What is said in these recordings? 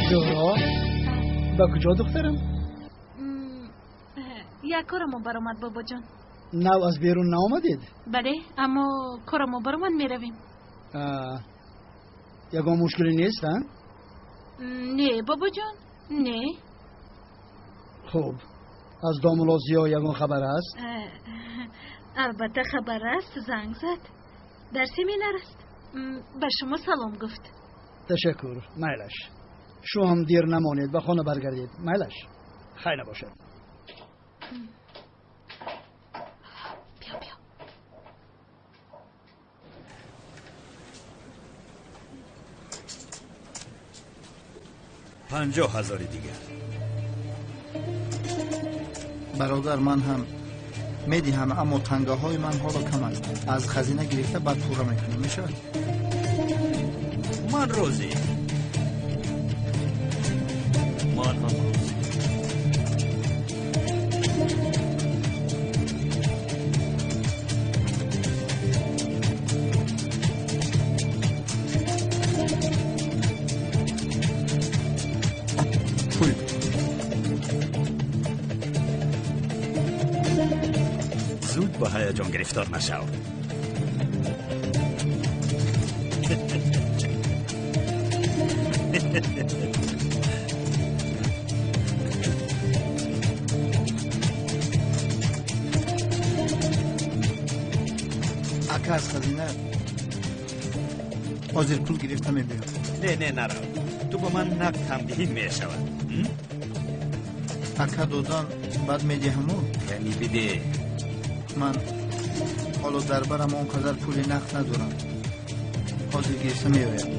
Зуҳро, ба куҷо духтарам? Як корамо баромад, бобоҷон. Нав аз берун наомадед? Бале, аммо корамо баромад, меравем. Ягон мушкиле нест, а? Не, бобоҷон, не. Хуб, аз домулло Зиё ягон хабар аст? Албатта хабар аст, занг зад. Дар семинар аст. Ба шумо салом гуфт. Ташаккур, майлаш. Шумо ҳам дер намонед, ба хона баргардед. Майлаш. Хайр набошад. Биё, биё. 50,000 дигар. Бародар, ман ҳам медиҳам, аммо тангаҳои ман ҳоло кам аст. Аз хазина гирифта баъд пурра мекунем, мешавад? Ман розӣ. Ман ҳам розӣ. Пул. Зуд ба ҳаяҷон гирифтор нашав. Ака, аз хазина ҳозир пул гирифта мебиём. Не, не, нарав. Ту ба ман нақд ҳам диҳӣ мешавад. Ака, додан баъд медиҳаму? Яъне биде. Ман ҳоло дар барам он қадар пули нақд надорам. Ҳозир гирифта меоям.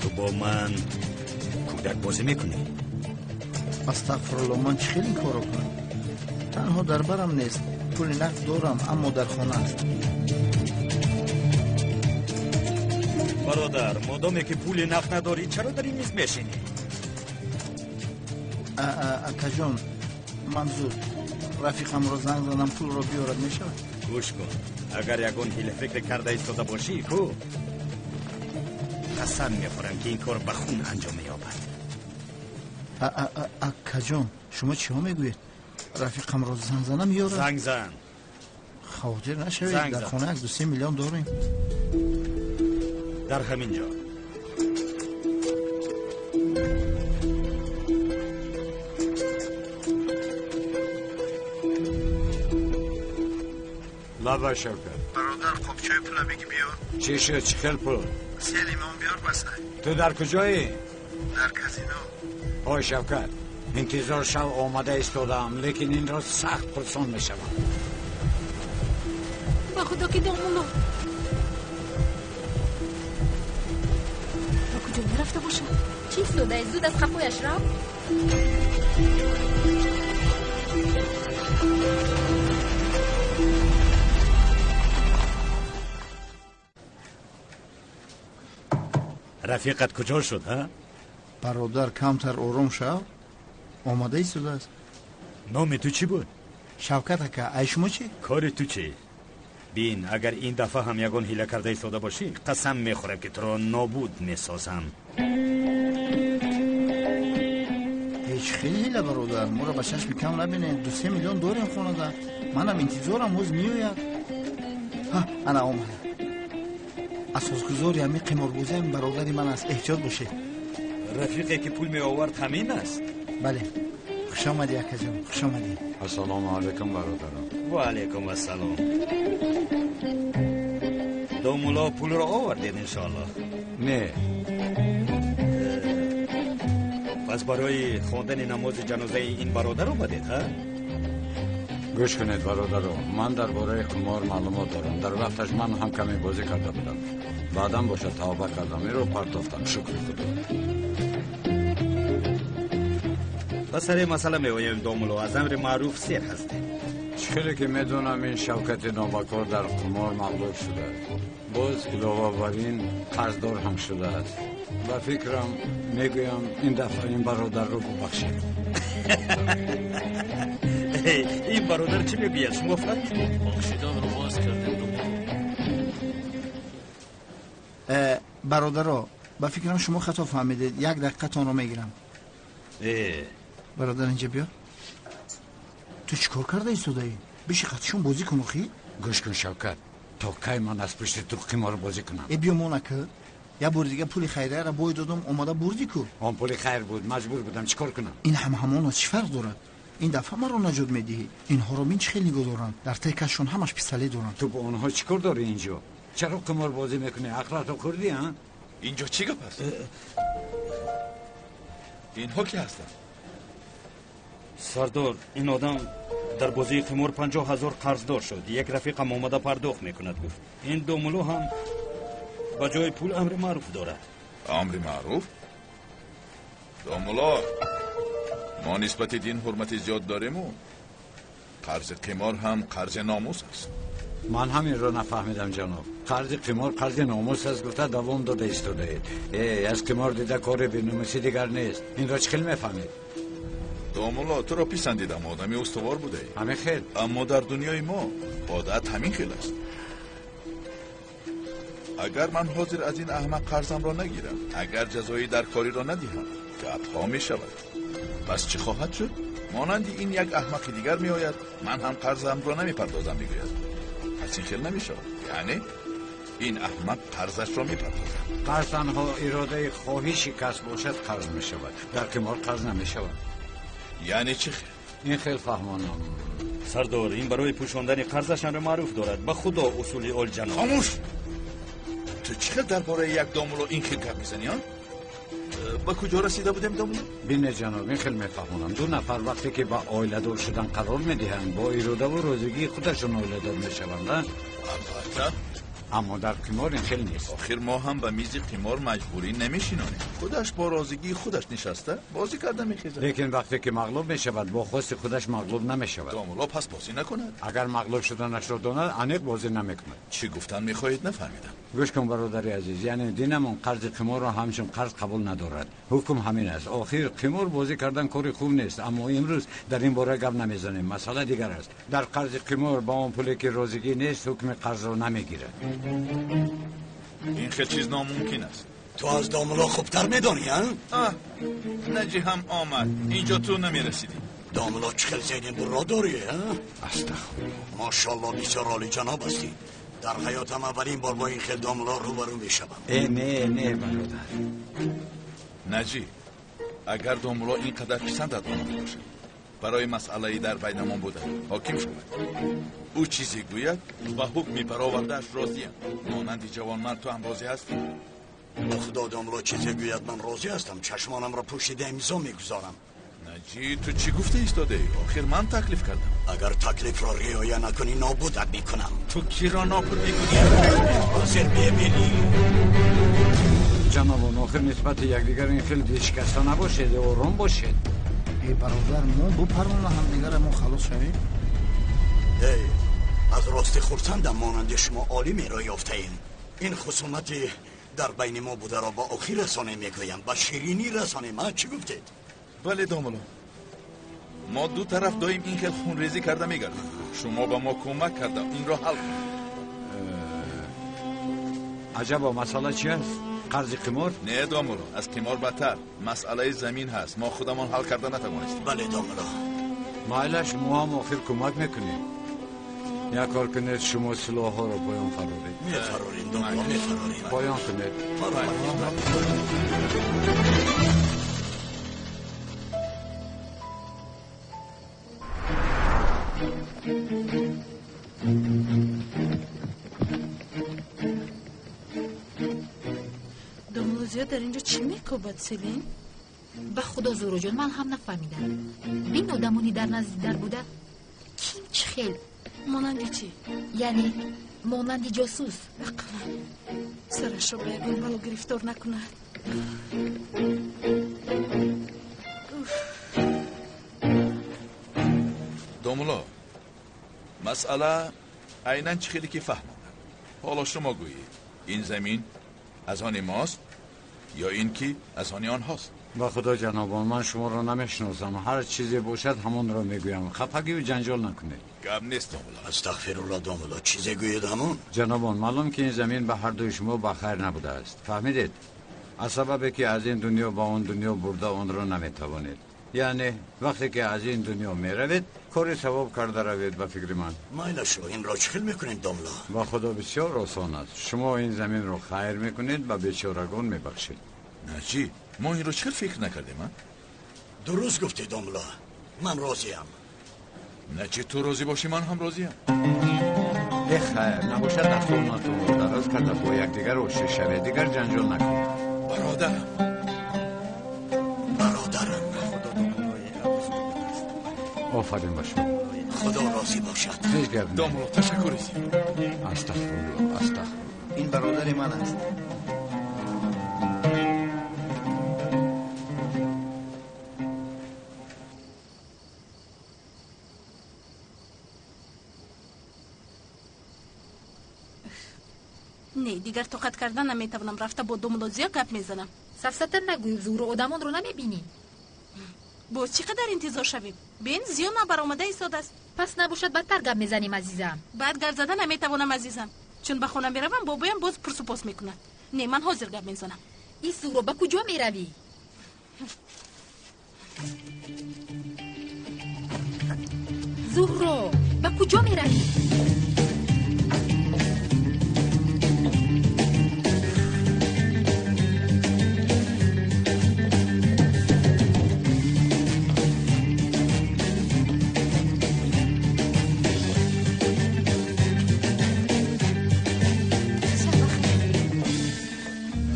Ту бо ман кӯдак бозӣ мекунӣ? Астағфирулло, ман чӣ хел ин корро кунам? Танҳо дар барам нест. Пули нақд дорам, аммо дар хона аст. Бародар, модоме ки пули нақд надорӣ, чаро дар ин миз мешинӣ? Акаҷон, ман зуд рафиқамро занг задам, пулро биёрад, мешавад? Гӯш кун, агар ягон ҳилафикр карда истода бошӣ, ку қасам мехӯрам, ки ин кор ба хун анҷом меёбад. Акаҷон, шумо чиҳо мегӯед? Рафиқамро занг занам ёрад? Занг зан. Хавотир нашавед, дар хона 1-2-3 миллион дорем. Дар ҳамин ҷо. Лаба, Шавкат. Бародар, қопчаи пула бигӣ биёр. Чӣ шуд? Чӣ хел пул? 3 лимон биёр, басай. Ту дар куҷоӣ? Дар казино. Ой, Шавкат, интизор шав, омада истодаам, лекин инро сахт пурсон мешавам. Ба худо ки домулло. Ба куҷо мерафта бошад? Чӣ истодаи? Зуд аз қафояш рав. Рафиқат куҷо шуд, ҳа? Бародар, камтар ором шав. Омада истодааст. Номи ту чӣ буд? Шавкат ака, ай шумо чӣ? Кори ту чӣ? Бин, агар ин дафъа ҳам ягон ҳила карда истода бошӣ, қасам мехӯрам, ки туро нобуд месозам. Ҳеҷ хеле ҳила, бародар, моро ба чашми кам набинед. 2-3 миллион дорем хонада. Манам интизорам, ҳоз меояд. Ҳа, ана омад. Асосгузори ҳамин қиморбозиам бародари ман аст. Эҳтиёт бошед. Рафиқе ки пул меовард ҳамин аст? Бале. Хуш омадӣ, акаҷон, хуш омадӣ. Ассалому алайкум, бародарам. Ва алайкум ассалом. Домулло, пулро овардед, иншоаллоҳ? Не. Пас барои хондани намози ҷанозаи ин бародар омадед, ҳа? Гӯш кунед, бародаро, ман дар бораи қимор маълумот дорам. Дар вақташ ман ҳам каме бозӣ карда будам. Баъдан бошад тавба кардам, инро партофтам, шукри худо. Ба сари масъала меоем, домулло, аз амри маъруф сер ҳастем. Чӣ хеле ки медонам, ин Шавкати нобакор дар қимор мағлуб шудааст. Боз илова бар ин қарздор ҳам шудааст. Ба фикрам мегӯям, ин дафъа ин бародарро бубахшед. Ин бародар чӣ мегӯяд, шумо фаҳмидед? Бахшиданро боз кардем, домулло. Бародаро, ба фикрам шумо хато фаҳмидед. Як дақиқатонро мегирам. Бародар, инҷа биё. Ту чӣ кор карда истодаӣ? Биши қатишон бозӣ кун охи. Гӯш кун, Шавкат, то кай ман аз пушти ту қимор бозӣ кунам? Э, биё мона ки. Як бори дига пули хайрияро бой додум, омада бурдӣ ку. Он пули хайр буд, маҷбур будам, чӣ кор кунам? Ин ҳам ҳамон аст, чӣ фарқ дорад? Ин дафъа маро наҷот медиҳӣ. Инҳоро бин чӣ хел нигоҳ доранд. Дар таи кашшон ҳамаш пистолет доранд. Ту бо онҳо чӣ кор дорӣ инҷо? Чаро қимор бозӣ мекунӣ? Ақлатро хӯрдӣ, а? Инҷо чӣ гап аст? Инҳо ки ҳастанд? Сардор, ин одам дар бозии қимор 50 000 қарздор шуд. Як рафиқам омада пардохт мекунад, гуфт. Ин домуло ҳам ба ҷои пул амри маъруф дорад. Амри маъруф? Домуло, мо нисбати дин ҳурмати зиёд дориму қарзи қимор ҳам қарзи номус аст. Ман ҳаминро нафаҳмидам, ҷаноб. Қарзи қимор қарзи номус аст гуфта давом дода истодаед. Э, аз қимор дида кори беномусӣ дигар нест. Инро чӣ хел мефаҳмед? Домуло, туро писандидам, одами устувор будаӣ. Ҳамин хел. Аммо дар дунёи мо одат ҳамин хел аст. Агар ман ҳозир аз ин аҳмақ қарзамро нагирам, агар ҷазои даркориро надиҳам, гапҳо мешавад. Пас чӣ хоҳад шуд? Монанди ин як аҳмақи дигар меояд, ман ҳам қарзамро намепардозам, мегӯяд. Пас ин хел намешавад. Яъне ин аҳмақ қарзашро мепардозад. Қарз танҳо иродаи хоҳиши кас бошад, қарз мешавад. Дар қимор қарз намешавад. Яъне чӣ хел? Ин хел фаҳмонам. Сардор, ин барои пӯшондани қарзаш амри маъруф дорад. Ба худо усули олҷаноб. Хомӯш! Ту чӣ хел дар бораи як домуло ин хел гап мезанӣ, а? Ба куҷо расида будем, домуло? Бине, ҷаноб, ин хел мефаҳмонам. Ду нафар вақте ки ба оиладор шудан қарор медиҳанд, бо иродаву розигии худашон оиладор мешаванд, а? Албатта. Аммо дар қимор ин хел нест. Охир мо ҳам ба мизи қимор маҷбурӣ намешинонем. Худаш бо розигии худаш нишаста бозӣ карда мехезад. Лекин вақте ки мағлуб мешавад, бо хости худаш мағлуб намешавад. Домуло пас бозӣ накунад. Агар мағлуб шуданашро донад, аниқ бозӣ намекунад. Чӣ гуфтан мехоҳед, нафаҳмидам. Гӯш кун, бародари азиз, яъне динамон қарзи қиморро ҳамчун қарз қабул надорад. Ҳукм ҳамин аст. Охир қимор бозӣ кардан кори хуб нест, аммо имрӯз дар ин бора гап намезанем. Масъала дигар аст. Дар қарзи қимор ба он пуле ки розигӣ нест, ҳукми қарзро намегирад. Ин хел чиз номумкин аст. Ту аз домуло хубтар медонӣ, а? Наҷи ҳам омад. Инҷо ту намерасидӣ. Домуло, чӣ хел зеҳни бурро дорӣ, а? Астағфируллоҳ. Мошалло, бисёр олиҷаноб ҳастӣ. Дар ҳаётам аввалин бор бо ин хел домуло рӯбарӯ мешавам. Э, не, не, бародар. Наҷи, агар домуло ин қадар писандат омада бошад, барои масъалаи дар байнамон буда ҳоким шавад. Ӯ чизе гӯяд, ба ҳукми баровардааш розиям. Монанди ҷавонмард ту ҳам розӣ ҳастӣ? Ба худо, домуло чизе гӯяд, ман розӣ ҳастам. Чашмонамро пӯшида имзо мегузорам. Наҷи, ту чӣ гуфта истодаӣ? Охир ман таклиф кардам. Агар таклифро риоя накунӣ, нобудат мекунам. Ту киро нобуд мекунӣ? Ҳозир мебинӣ. Ҷанобон, охир нисбати якдигар ин хел дилшикаста набошед, ором бошед. Э, бародар, мо бупарона ҳамдигара, мо халос шавем. Эй, аз рости хурсандам, монанди шумо олимеро ёфтаем. Ин хусумати дар байни мо бударо ба охир расонем, мегӯям, ба ширинӣ расонем. А чӣ гуфтед? Бале, домуло, мо ду тараф доим ин хел хунрезӣ карда мегардем. Шумо ба мо кӯмак карда инро ҳал кунед. Аҷабо, масъала чи аст? Қарзи қимор? Не, домуло, аз қимор бадтар. Масъалаи замин ҳаст, мо худамон ҳал карда натавонистем. Бале, домуло. Майлаш, мо ҳам охир кӯмак мекунем. Як кор кунед, шумо силоҳҳоро поён фароред. Мефарорем, домуло, мефарорем. Поён кунед. Домулозиё дар инҷо чӣ мекобад, Селин? Ба худо, Зуроҷон, ман ҳам нафаҳмидам. Бин, одамони дар назди дар буда ким чӣ хел? Монанди чӣ? Яъне монанди ҷосус. Ақлан сарашро ба ягон бало гирифтор накунад. Домуло, масъала айнан чӣ хеле ки фаҳмондам. Ҳоло шумо гӯед, ин замин аз они мост ё ин ки аз они онҳост? Ба Худо ҷанобон, ман шуморо намешиносам. Ҳар чизе бошад ҳамонро мегӯям. Хафагию ҷанҷол накунед. Гап нест, домулло. Астағфирулло, домулло, чизе гӯед ҳамон? Ҷанобон, маълум ки ин замин ба ҳар дуи шумо ба хайр набудааст. Фаҳмидед? Аз сабабе ки аз ин дунё ба он дунё бурда онро наметавонед. Яъне вақте ки аз ин дунё меравед, кори савоб карда равед, ба фикри ман. Майлашо, инро чӣ хел мекунем, домулло? Ба Худо бисёр осон аст. Шумо ин заминро хайр мекунед, ба бечорагон мебахшед. Наҷиб, мо инро чӣ хел фикр накардем, а? Дуруст гуфтӣ, домулло. Ман розиям. Наҷиб, ту розӣ бошӣ, ман ҳам розиям. Э хайр, набошад дастонатонро дароз карда бо якдигар ошти шавед, дигар ҷанҷол накунед. Бародарам. Бародарам. Офарин ба шумо. Худо розӣ бошад. Ҳеҷ гап не. Домулло, ташаккур зиёд. Астағфирулло, астағфирулло. Ин бародари ман аст. Не, дигар тоқат кардан наметавонам. Рафта бо домулло Зиё гап мезанам. Сафсата нагӯй, Зуҳро, одамонро намебинӣ. Боз чӣ қадар интизор шавем? Бин, Зиё набаромада истодааст. Пас набошад, бадтар гап мезанем, азизам. Баъд гап зада наметавонам, азизам. Чун ба хона меравам, бобоям боз пурсупос мекунад. Не, ман ҳозир гап мезанам. И Зуҳро, ба куҷо меравӣ? Зуҳро, ба куҷо меравӣ?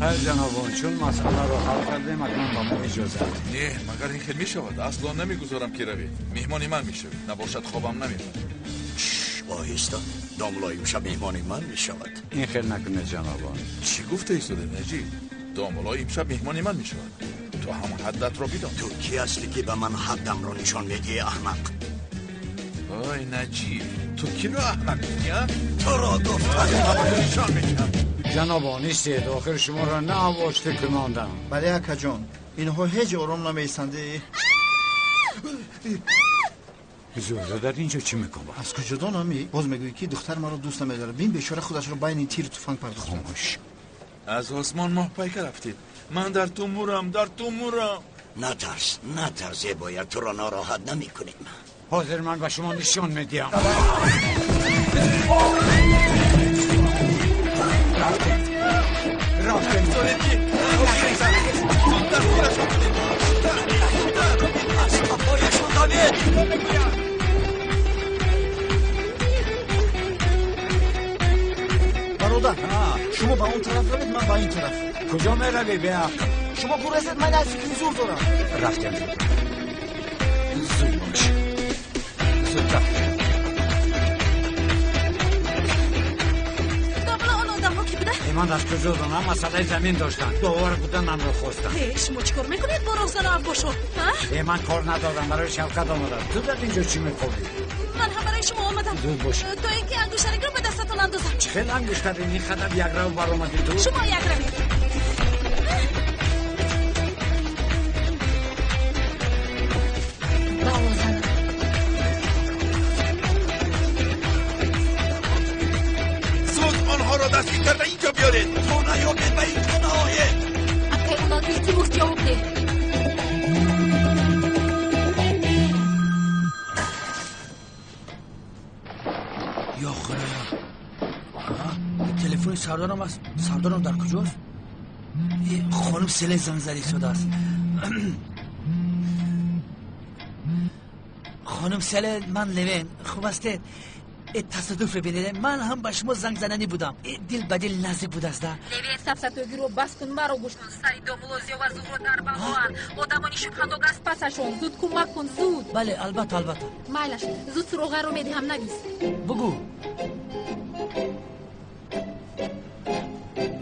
Хайр ҷанобон, чун масъаларо ҳал кардем, акнун ба мо иҷозат. Не, магар ин хел мешавад? Асло намегузорам ки равед. Меҳмони ман мешавед. Набошад хобам намебарад. Оҳиста, домулло имшаб меҳмони ман мешавад. Ин хел накунед ҷанобон. Чӣ гуфта истода, Наҷиб? Домулло имшаб меҳмони ман мешавад. Ту ҳам ҳаддатро бидон. Ту кӣ ҳастӣ ки ба ман ҳаддамро нишон медиҳӣ, аҳмақ? Ой, Наҷиб, ту киро аҳмақ гуфтӣ, а? Туро гуфтам. Нишон медиҳам. Ҷанобон, истед, охир шуморо на овошти кунондам. Бале, акаҷон, инҳо ҳеҷ ором намеистанд. Зуҳро дар ин ҷо чӣ мекунад? Аз куҷо донам? Боз мегӯӣ ки духтар маро дӯст намедорад. Бин, бечора худашро байни тиру туфанг пардохт. Хомӯш. Аз осмон моҳпайка рафтед. Ман дар ту мурам, дар ту мурам. Натарс, натарс, зебоя, туро нороҳат намекунем. Ҳозир ман ба шумо нишон медиҳам. Рафтем. Аз қафояшон давед. Бародар, шумо ба он тараф равед, ман ба ин тараф. Куҷо меравӣ, беақл? Шумо гурезед, ман як фикри зур дорам. Рафтем. Зуд бош. Зудтар. Домулло, он одамҳо ки буда? Ман аз куҷо донам? Масъалаи замин доштанд. Довар буданамро хостанд. Шумо чӣ кор мекунед бо роҳзану аббошо? Ман кор надорам, барои Шавкат омадам. Ту дар ин ҷо чӣ мехоҳӣ? Ман ҳам барои шумо омадам. Зуд бош. То ин ки ангуштаринро ба дастатон андозам. Чӣ хел ангуштарин? Ин қадар якрав баромадӣ ту? Шумо якравед. Зуд онҳоро дастгир карда инҷо биёред. То наёбед ба инҷо наоед. Акай онон, илтимос ҷавоб деҳ. Ё Худоё, телефони сардарам аст. Сардарам дар куҷост? Хонум селе занг зада истодааст. Хонум селе, ман Левен. Хуб ҳастед? Тасодуф бинед, ман ҳам ба шумо занг зананӣ будам. Дил ба дил наздик будааст. Левен, сафсатогиро бас кун, маро гӯш кун. Сари домулло Зиё ва Зуҳро дар балоанд. Одамони шубҳанок аз пасашон. Зуд кӯмак кун, зуд. Бале, албатта, албатта. Майлаш, зуд суроғаро медиҳам, навис. Бугӯ.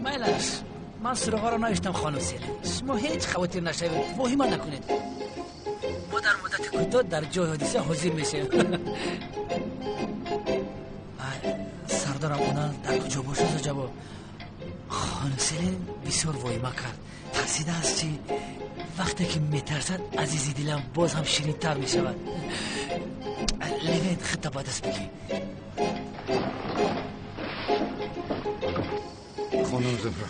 Майлаш, ман суроғаро навиштам, хонум Селе. Шумо ҳеҷ хавотир нашавед, воҳима накунед. Мо дар муддати кӯтоҳ дар ҷои ҳодиса ҳозир мешавем. Сардарам онал дар куҷо бошад ҷавоб. Хонум Селе бисёр воҳима кард. Тарсидааст, чи Вақте ки метарсад, азизи дилам боз ҳам ширинтар мешавад. Левент, худта ба даст бигир. Хонум Зуҳро,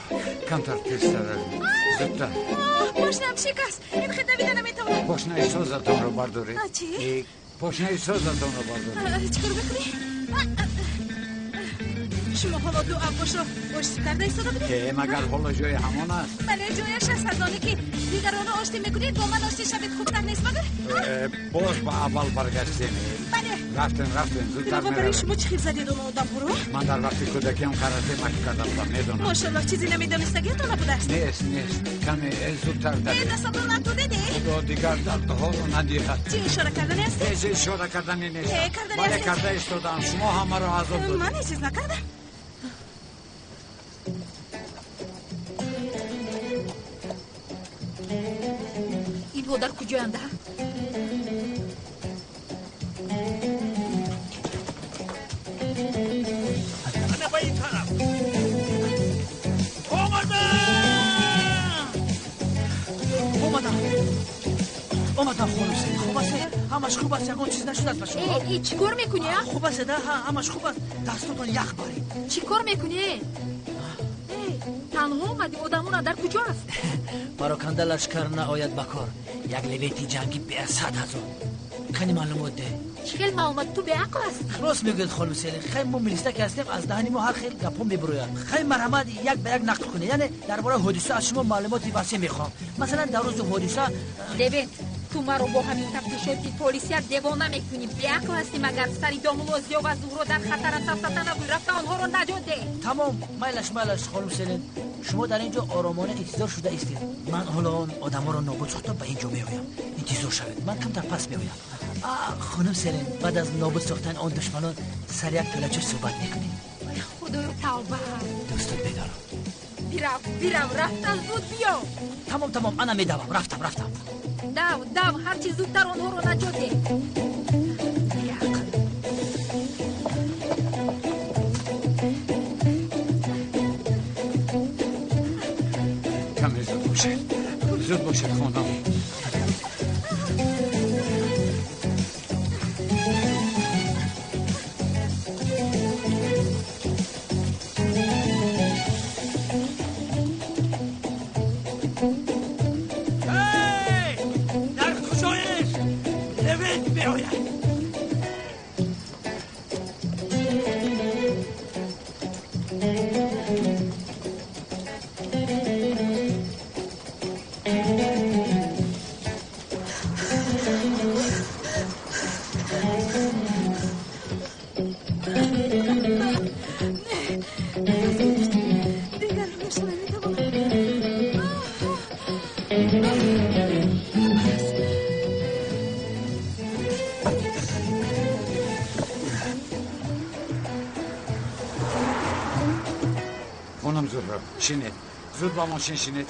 камтар тезтар, зудтар. Пошнаам шикаст, ин хел давида наметавонам. Пошнаи созатонро бардоред. Чӣ? Пошнаи созатонро бардоред. Чӣ кор мекунӣ? Шумо ҳоло ду аббошро оштӣ карда истода будед? Э, магар ҳоло ҷои ҳамон аст? Бале, ҷояш аст. Аз оне ки дигаронро оштӣ мекунед, бо ман оштӣ шавед хубтар нест, магар? Боз ба аввал баргаштем. Бале. Рафтем, рафтем, зудтар Илова барои шумо чӣ хел задед он одамҳоро? Ман дар вақти кӯдакиам карате машқ карда будам, медонам. Мошаллоҳ, чизе намедонистагиатон набудааст? Нест, нест. Каме зудтар давед. Дастатон натудед? Худо дигар дардҳоро надиҳад. Чӣ ишора кардани ҳастед? Ҳеҷ ишора кардани нест. Кардани Бале, ҳастед. карда истодаам. Шумо ҳамаро азоб додед. Ман ҳеҷ чиз накардам. Инҳо дар куҷоянд? Ана ба ин тараф. Омадам! Омадам. Омадам, хонум Селин. Хуб аст? Ҳамаш хуб аст, ягон чиз нашудааст ба шумо? Э, чӣ кор мекунӣ? Хуб аст, ҳамаш хуб аст. Дастотон ях баред. Чӣ кор мекунӣ? Танҳо омадӣ, одамона дар куҷо аст? Пароканда лашкар наояд ба кор. Як левети ҷангӣ беасад ҳазор. Кани маълумот де. Чӣ хел маълумот? Ту беақл аст? Рост мегӯяд хонум Селин. Хай, мо милиса ки ҳастем, аз даҳани мо ҳар хел гапҳо мебирояд. Хай, марҳамат, як ба як нақл кунед. Яъне дар бораи ҳодиса аз шумо маълумоти васеъ мехоҳам. Масалан, дар рӯзи ҳодиса. Левент, ту маро бо ҳамин тафтишоти полисия девона мекунӣ. Беақл ҳастӣ магар? Сари домулло Зиё ва Зуҳро дар хатар аст. Сафсата нагӯй, рафта онҳоро наҷот деҳ. Тамом, майлаш, майлаш, хонум Селин. Шумо дар ин ҷо оромона интизор шуда истед. Ман ҳоло он одаморо нобуд сохта ба ин ҷо меоям. Интизор шавед, ман камтар пас меоям. Хонум Селин, баъд аз нобуд сохтани он душманон сари як пиёлача суҳбат мекунем. Худоё, тавба! Дӯстот медорам. Бирав, бирав, рафтан, зуд биё. Тамом, тамом, ана медавам. Рафтам, рафтам. Дав, дав, ҳарчи зудтар онҳоро наҷот деҳ. Беақл. Каме зуд бошед. Зуд бошед, хонум. Дар куҷоед? Левент меояд. Дигар гаштан наметавонам. Хонум Зуҳро, шинед. Зуд ба мошин шинед.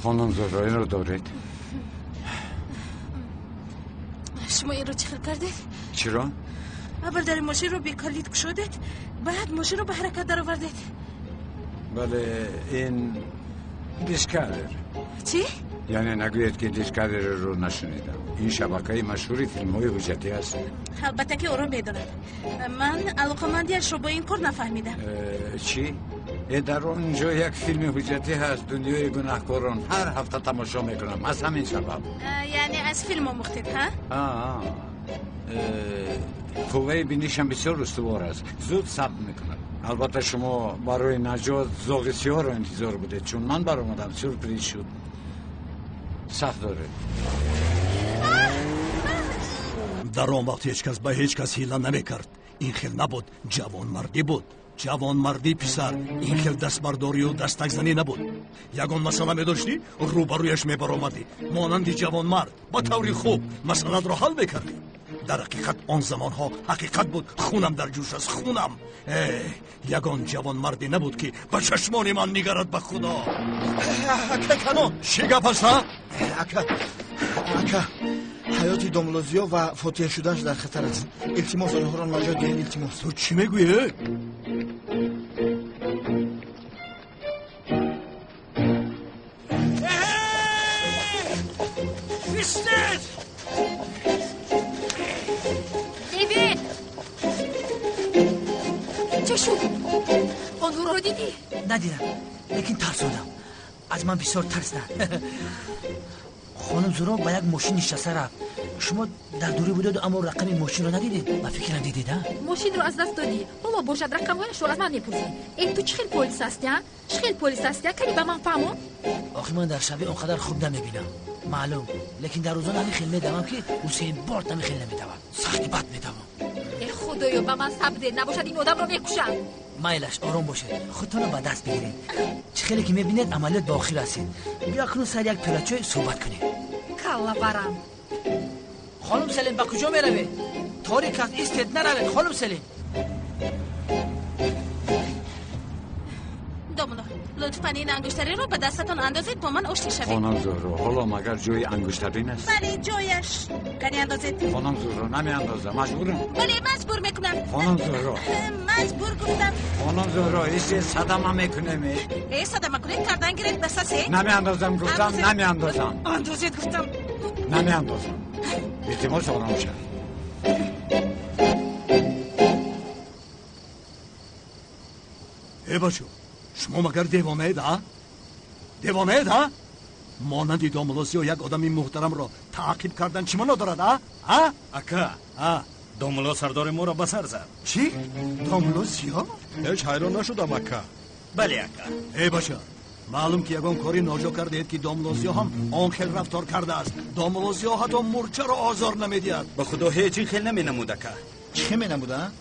Хонум Зуҳро, инро доред. Шумо инро чӣ хел кардед? Чиро? Аввал дари мошинро бекалид кушодед, баъд мошинро ба ҳаракат даровардед. Бале, ин Дискавер. Чӣ? Яъне нагӯед, ки Дискаверро нашунидам. Ин шабакаи машҳури филмҳои ҳуҷҷатӣ аст. Албатта ки ӯро медонам. Ман алоқамандиашро бо ин кор нафаҳмидам. Чӣ? Дар он ҷо як филми ҳуҷҷатӣ ҳаст, Дунёи гунаҳкорон. Ҳар ҳафта тамошо мекунам, аз ҳамин сабаб. Яъне аз филм омӯхтед, ҳа? Қувваи бинишам бисёр устувор аст, зуд сабт мекунад. Албатта, шумо барои наҷот зоғи сиёҳро интизор будед, чун ман баромадам, сюрприз шуд. Сахт доред. Дар он вақт ҳеҷ кас ба ҳеҷ кас ҳила намекард. Ин хел набуд, ҷавонмардӣ буд. Ҷавонмардӣ, писар, ин хел дастбардорию дастакзанӣ набуд. Ягон масъала медоштӣ, рӯбарӯяш мебаромадӣ, монанди ҷавонмард ба таври хуб масъалатро ҳал мекардӣ. Дар ҳақиқат он замонҳо ҳақиқат буд. Хунам дар ҷӯш аст, хунам. Ягон ҷавонмарде набуд, ки ба чашмони ман нигарад, ба Худо. Ака Канон! Чӣ гап аст, а? Ака, ака, ҳаёти домулло Зиё ва фотиҳа шудааш дар хатар аст. Илтимос, онҳоро наҷот диҳед, илтимос. Ту чӣ мегӯӣ? Истед! Левент! Чӣ шуд? Онҳоро дидӣ? Надидам, лекин тарсондам. Аз ман бисёр тарсиданд. Хонум Зуро ба як мошин нишаста рафт. Шумо дар дурӣ будеду, аммо рақами мошинро надидед. Ба фикрам, дидед, а? Мошинро аз даст додӣ. Ҳоло бошад, рақамҳояшро аз ман мепурсӣ. Э, ту чӣ хел полис ҳастӣ, а? Чӣ хел полис ҳастӣ, а? Кани ба ман фаҳмон. Охир ман дар шабе он қадар хуб намебинам, маълум, лекин дар рӯзона ҳамин хел медавам, ки Ҳусейн Борт ҳамин хел намедавад. Сахти бад медавам. Э, Худоё, ба ман сабр де, набошад ин одамро мекушам. Майлаш, ором бошед, худтонро ба даст бигиред. Чӣ хеле ки мебинед, амалиёт ба охир расид. Биё, акнун сари як пиёла чой суҳбат кунем. Калла барам. Хонум Селин, ба куҷо меравед? Торик аст, истед, наравед, хонум Селин. Домулло, лутфан ин ангуштариро ба дастатон андозед, бо ман оштӣ шавед. Хонум Зуҳро, ҳоло магар ҷои ангуштарин аст? Бале, ҷояш. Кани андозед. Хонум Зуҳро, намеандозам, маҷбурам. Бале, маҷбур мекунам. Хонум Зуҳро. Маҷбур гуфтам. Хонум Зуҳро, истед, садама мекунем. Э, садама кунед, кардан гиред, дастасе. Намеандозам, гуфтам, намеандозам. Андозед, гуфтам. Намеандозам. Илтимос, ором шав. Э, бачо, шумо магар девонаед, а? Девонаед, а? Монанди домулло Зиё як одами муҳтарамро таъқиб кардан чӣ маъно дорад, а? А? Ака, а? Домулло сардори моро ба сар зад. Чӣ? Домулло Зиё? Ҳеҷ ҳайрон нашудам, ака. Бале, ака. Э, бача, маълум ки ягон кори ноҷо кардаед, ки домулло Зиё ҳам он хел рафтор кардааст. Домулло Зиё ҳатто мурчаро озор намедиҳад. Ба Худо, ҳеҷ ин хел наменамуд, ака. Чӣ хел менамуд, а?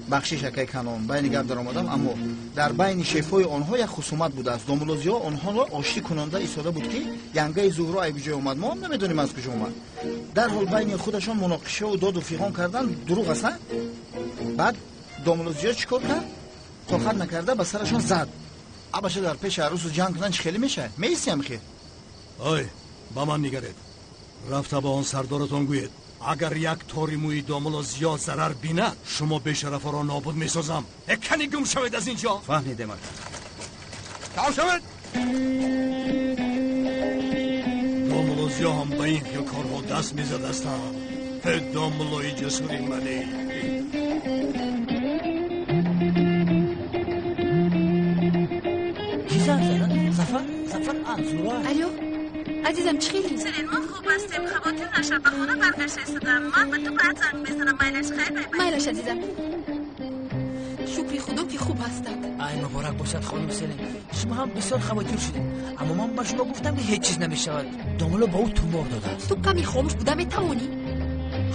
Бахшиш, акай Канон, байни гап даромадам, аммо дар байни шефҳои онҳо як хусумат будааст. Домулло Зиё онҳоро оштӣ кунонда истода буд, ки янгаи Зуҳро ай куҷо омад, мо ҳам намедонем аз куҷо омад. Дарҳол байни худашон муноқишаву доду фиғон кардан. Дурӯғ аст, а? Баъд домулло Зиё чӣ кор кард? Тоқат накарда ба сарашон зад. Абаша, дар пеши арӯсу ҷанг кунан чӣ хеле мешавад? Меистиям хел. Ой, ба ман нигаред. Рафта ба он сардоратон гӯед, агар як тори мӯи домулло Зиё зарар бинад, шумо бешарафаро нобуд месозам. Э, кани гум шавед аз ин ҷо. Фаҳмидем, ака. Там шавед. Домулло Зиё ҳам ба ин хел корҳо даст мезадастам. Э, домуллои ҷасури мане. Ки занг зад? Зафар? Зафар? А, Зуҳро. Алё, азизам, чӣ хелӣ? Селин, мо хуб ҳастем, хавотир нашав, ба хона баргашта истодам. Ман ба ту баъд занг мезанам, майлаш, хайр, бай бай. Майлаш, азизам, шукри Худо, ки хуб ҳастанд. Ай, муборак бошад, хонум Селин. Шумо ҳам бисёр хавотир шудед, аммо ман ба шумо гуфтам, ки ҳеҷ чиз намешавад. Домулло ба ӯ тумор додааст. Ту каме хомӯш буда метавонӣ?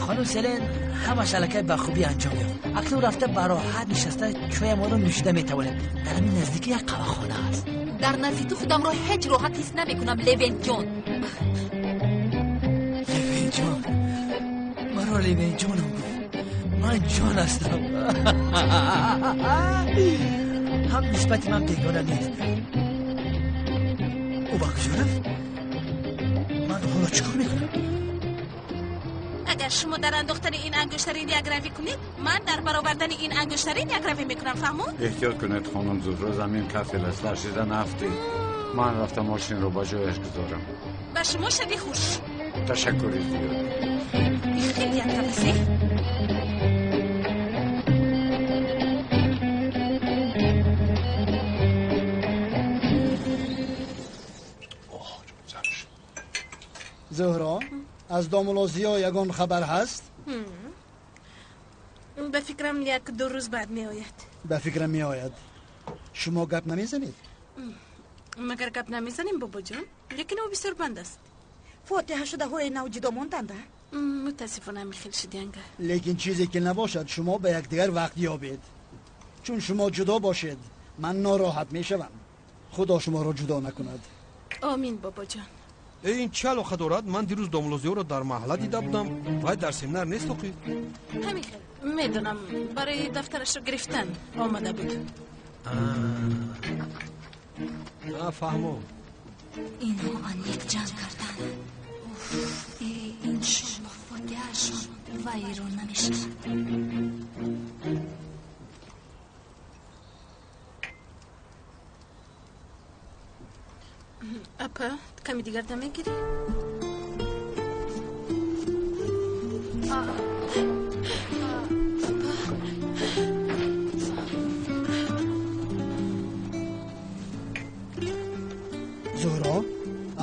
Хонум Селин, ҳамаш аллакай ба хубӣ анҷом ёфт. Акнун рафта ба роҳат нишаста чоямонро нӯшида метавонем. Дар ҳамин наздикӣ як қаҳвахона аст. Дар назди ту худамро ҳеҷ роҳат ҳис намекунам, Левентҷон. Левентҷон, маро Левентҷонам гуфт. Ман ҷон ҳастам. Ҳам нисбати ман бегона нест. Ӯ ба куҷо рафт? Ман ҳоло чӣ кор мекунам? Агар шумо дар андохтани ин ангуштарин якравӣ кунед, ман дар баровардани ин ангуштарин якравӣ мекунам, фаҳмон? Эҳтиёт кунед, хонум Зуҳро, замин кафел аст, ларзида нафтед. Ман рафта мошинро ба ҷояш гузорам. Ба шумо шаби хуш. Ташаккури зиёд. Хеле яккаласе. Зуҳро, аз домулло Зиё ягон хабар ҳаст? Ба фикрам, як ду рӯз баъд меояд. Ба фикрам, меояд. Шумо гап намезанед? Магар гап намезанем, бобоҷон, лекин ӯ бисёр банд аст. Фотиҳашудаҳои нав ҷудо монданда? Мутаассифона, ҳамин хел шуд, янга. Лекин чизе ки набошад, шумо ба якдигар вақт ёбед. Чун шумо ҷудо бошед, ман нороҳат мешавам. Худо шуморо ҷудо накунад. Омин, бобоҷон. Ин чӣ алоқа дорад? Ман дирӯз домлозиёро дар маҳалла дида будам. Вай дар семинар нест оқӣ? Ҳамин хел. Медонам, барои дафтарашро гирифтан омада буд. Фаҳмо. Инҳо аниқ ҷанг карданд. Иншоллоҳ фотиҳаашон вайрон намешавад. Апа, ками дигар намегирӣ? Апа. Зуҳро,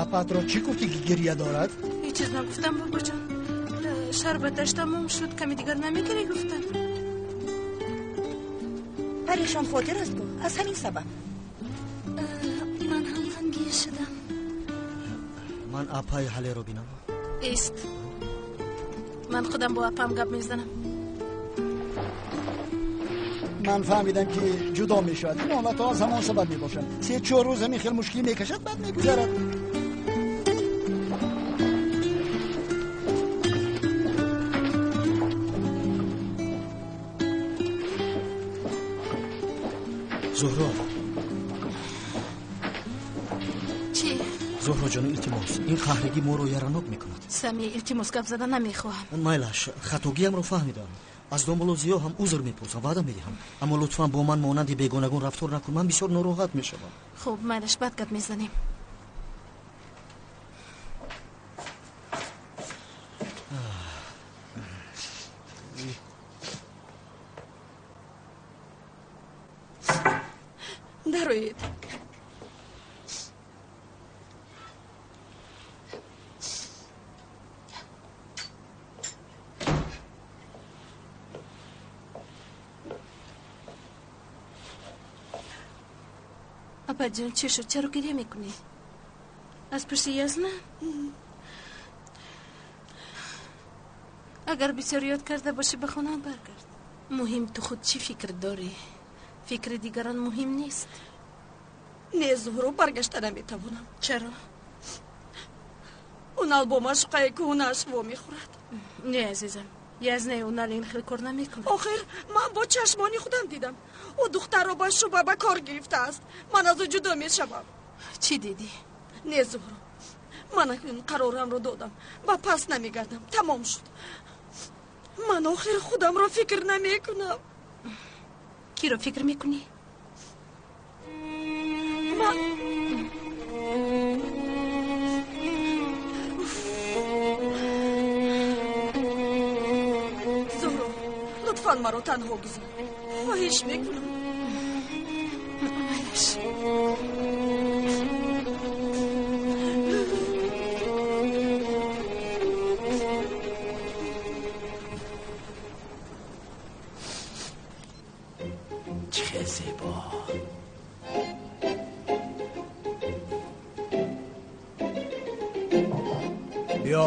апаатро чӣ гуфтӣ ки гиря дорад? Ҳеҷ чиз нагуфтам, бобоҷон. Шарбаташ тамом шуд, ками дигар намегирӣ гуфтам. Парешон хотир аст ку, аз ҳамин сабаб. Ман ҳам ғамгин шудам. Ман апаи ҳалеро бинам. Ист. Ман худам бо апаам гап мезанам. Ман фаҳмидам ки ҷудо мешавад. Ин ҳолатҳо аз ҳамон сабаб мебошанд. 3-4 рӯз ҳамин хел мушкилӣ мекашад, баъд мегузарад. Зуҳро. Чӣ? Зуҳро ҷон, илтимос, ин қаҳрагӣ моро яранок мекунад. Сами, илтимос, гап зада намехоҳам. Майлаш, хатогиямро фаҳмидам. Аз домулло Зиё ҳам узр мепурсам, ваъда медиҳам. Аммо лутфан бо ман монанди бегонагон рафтор накун, ман бисёр нороҳат мешавам. Хуб, майлаш, баъд гап мезанем. Дароед. Апаҷон, чӣ шуд? Чаро гиря мекунӣ? Аз пушти Язна? Агар бисёр ёд карда бошӣ, ба хонаат баргард. Муҳим ту худ чӣ фикр дорӣ? Фикри дигарон муҳим нест. Не, Зуҳро, баргашта наметавонам. Чаро? Унал бо машқаи кӯҳнааш вомехӯрад. Не, азизам, Язнаи Унал ин хел кор намекунад. Охир, ман бо чашмони худам дидам. Ӯ духтарро ба шуба ба кор гирифтааст. Ман аз ӯ ҷудо мешавам. Чӣ дидӣ? Не, Зуҳро, ман акнун қарорамро додам. Ба пас намегардам. Тамом шуд. Ман охир худамро фикр намекунам. Киро фикр мекунӣ? Ман Зуҳро, лутфан маро танҳо гузор. Хоҳиш мекунам. Майлаш. Чӣ зебо. Биё.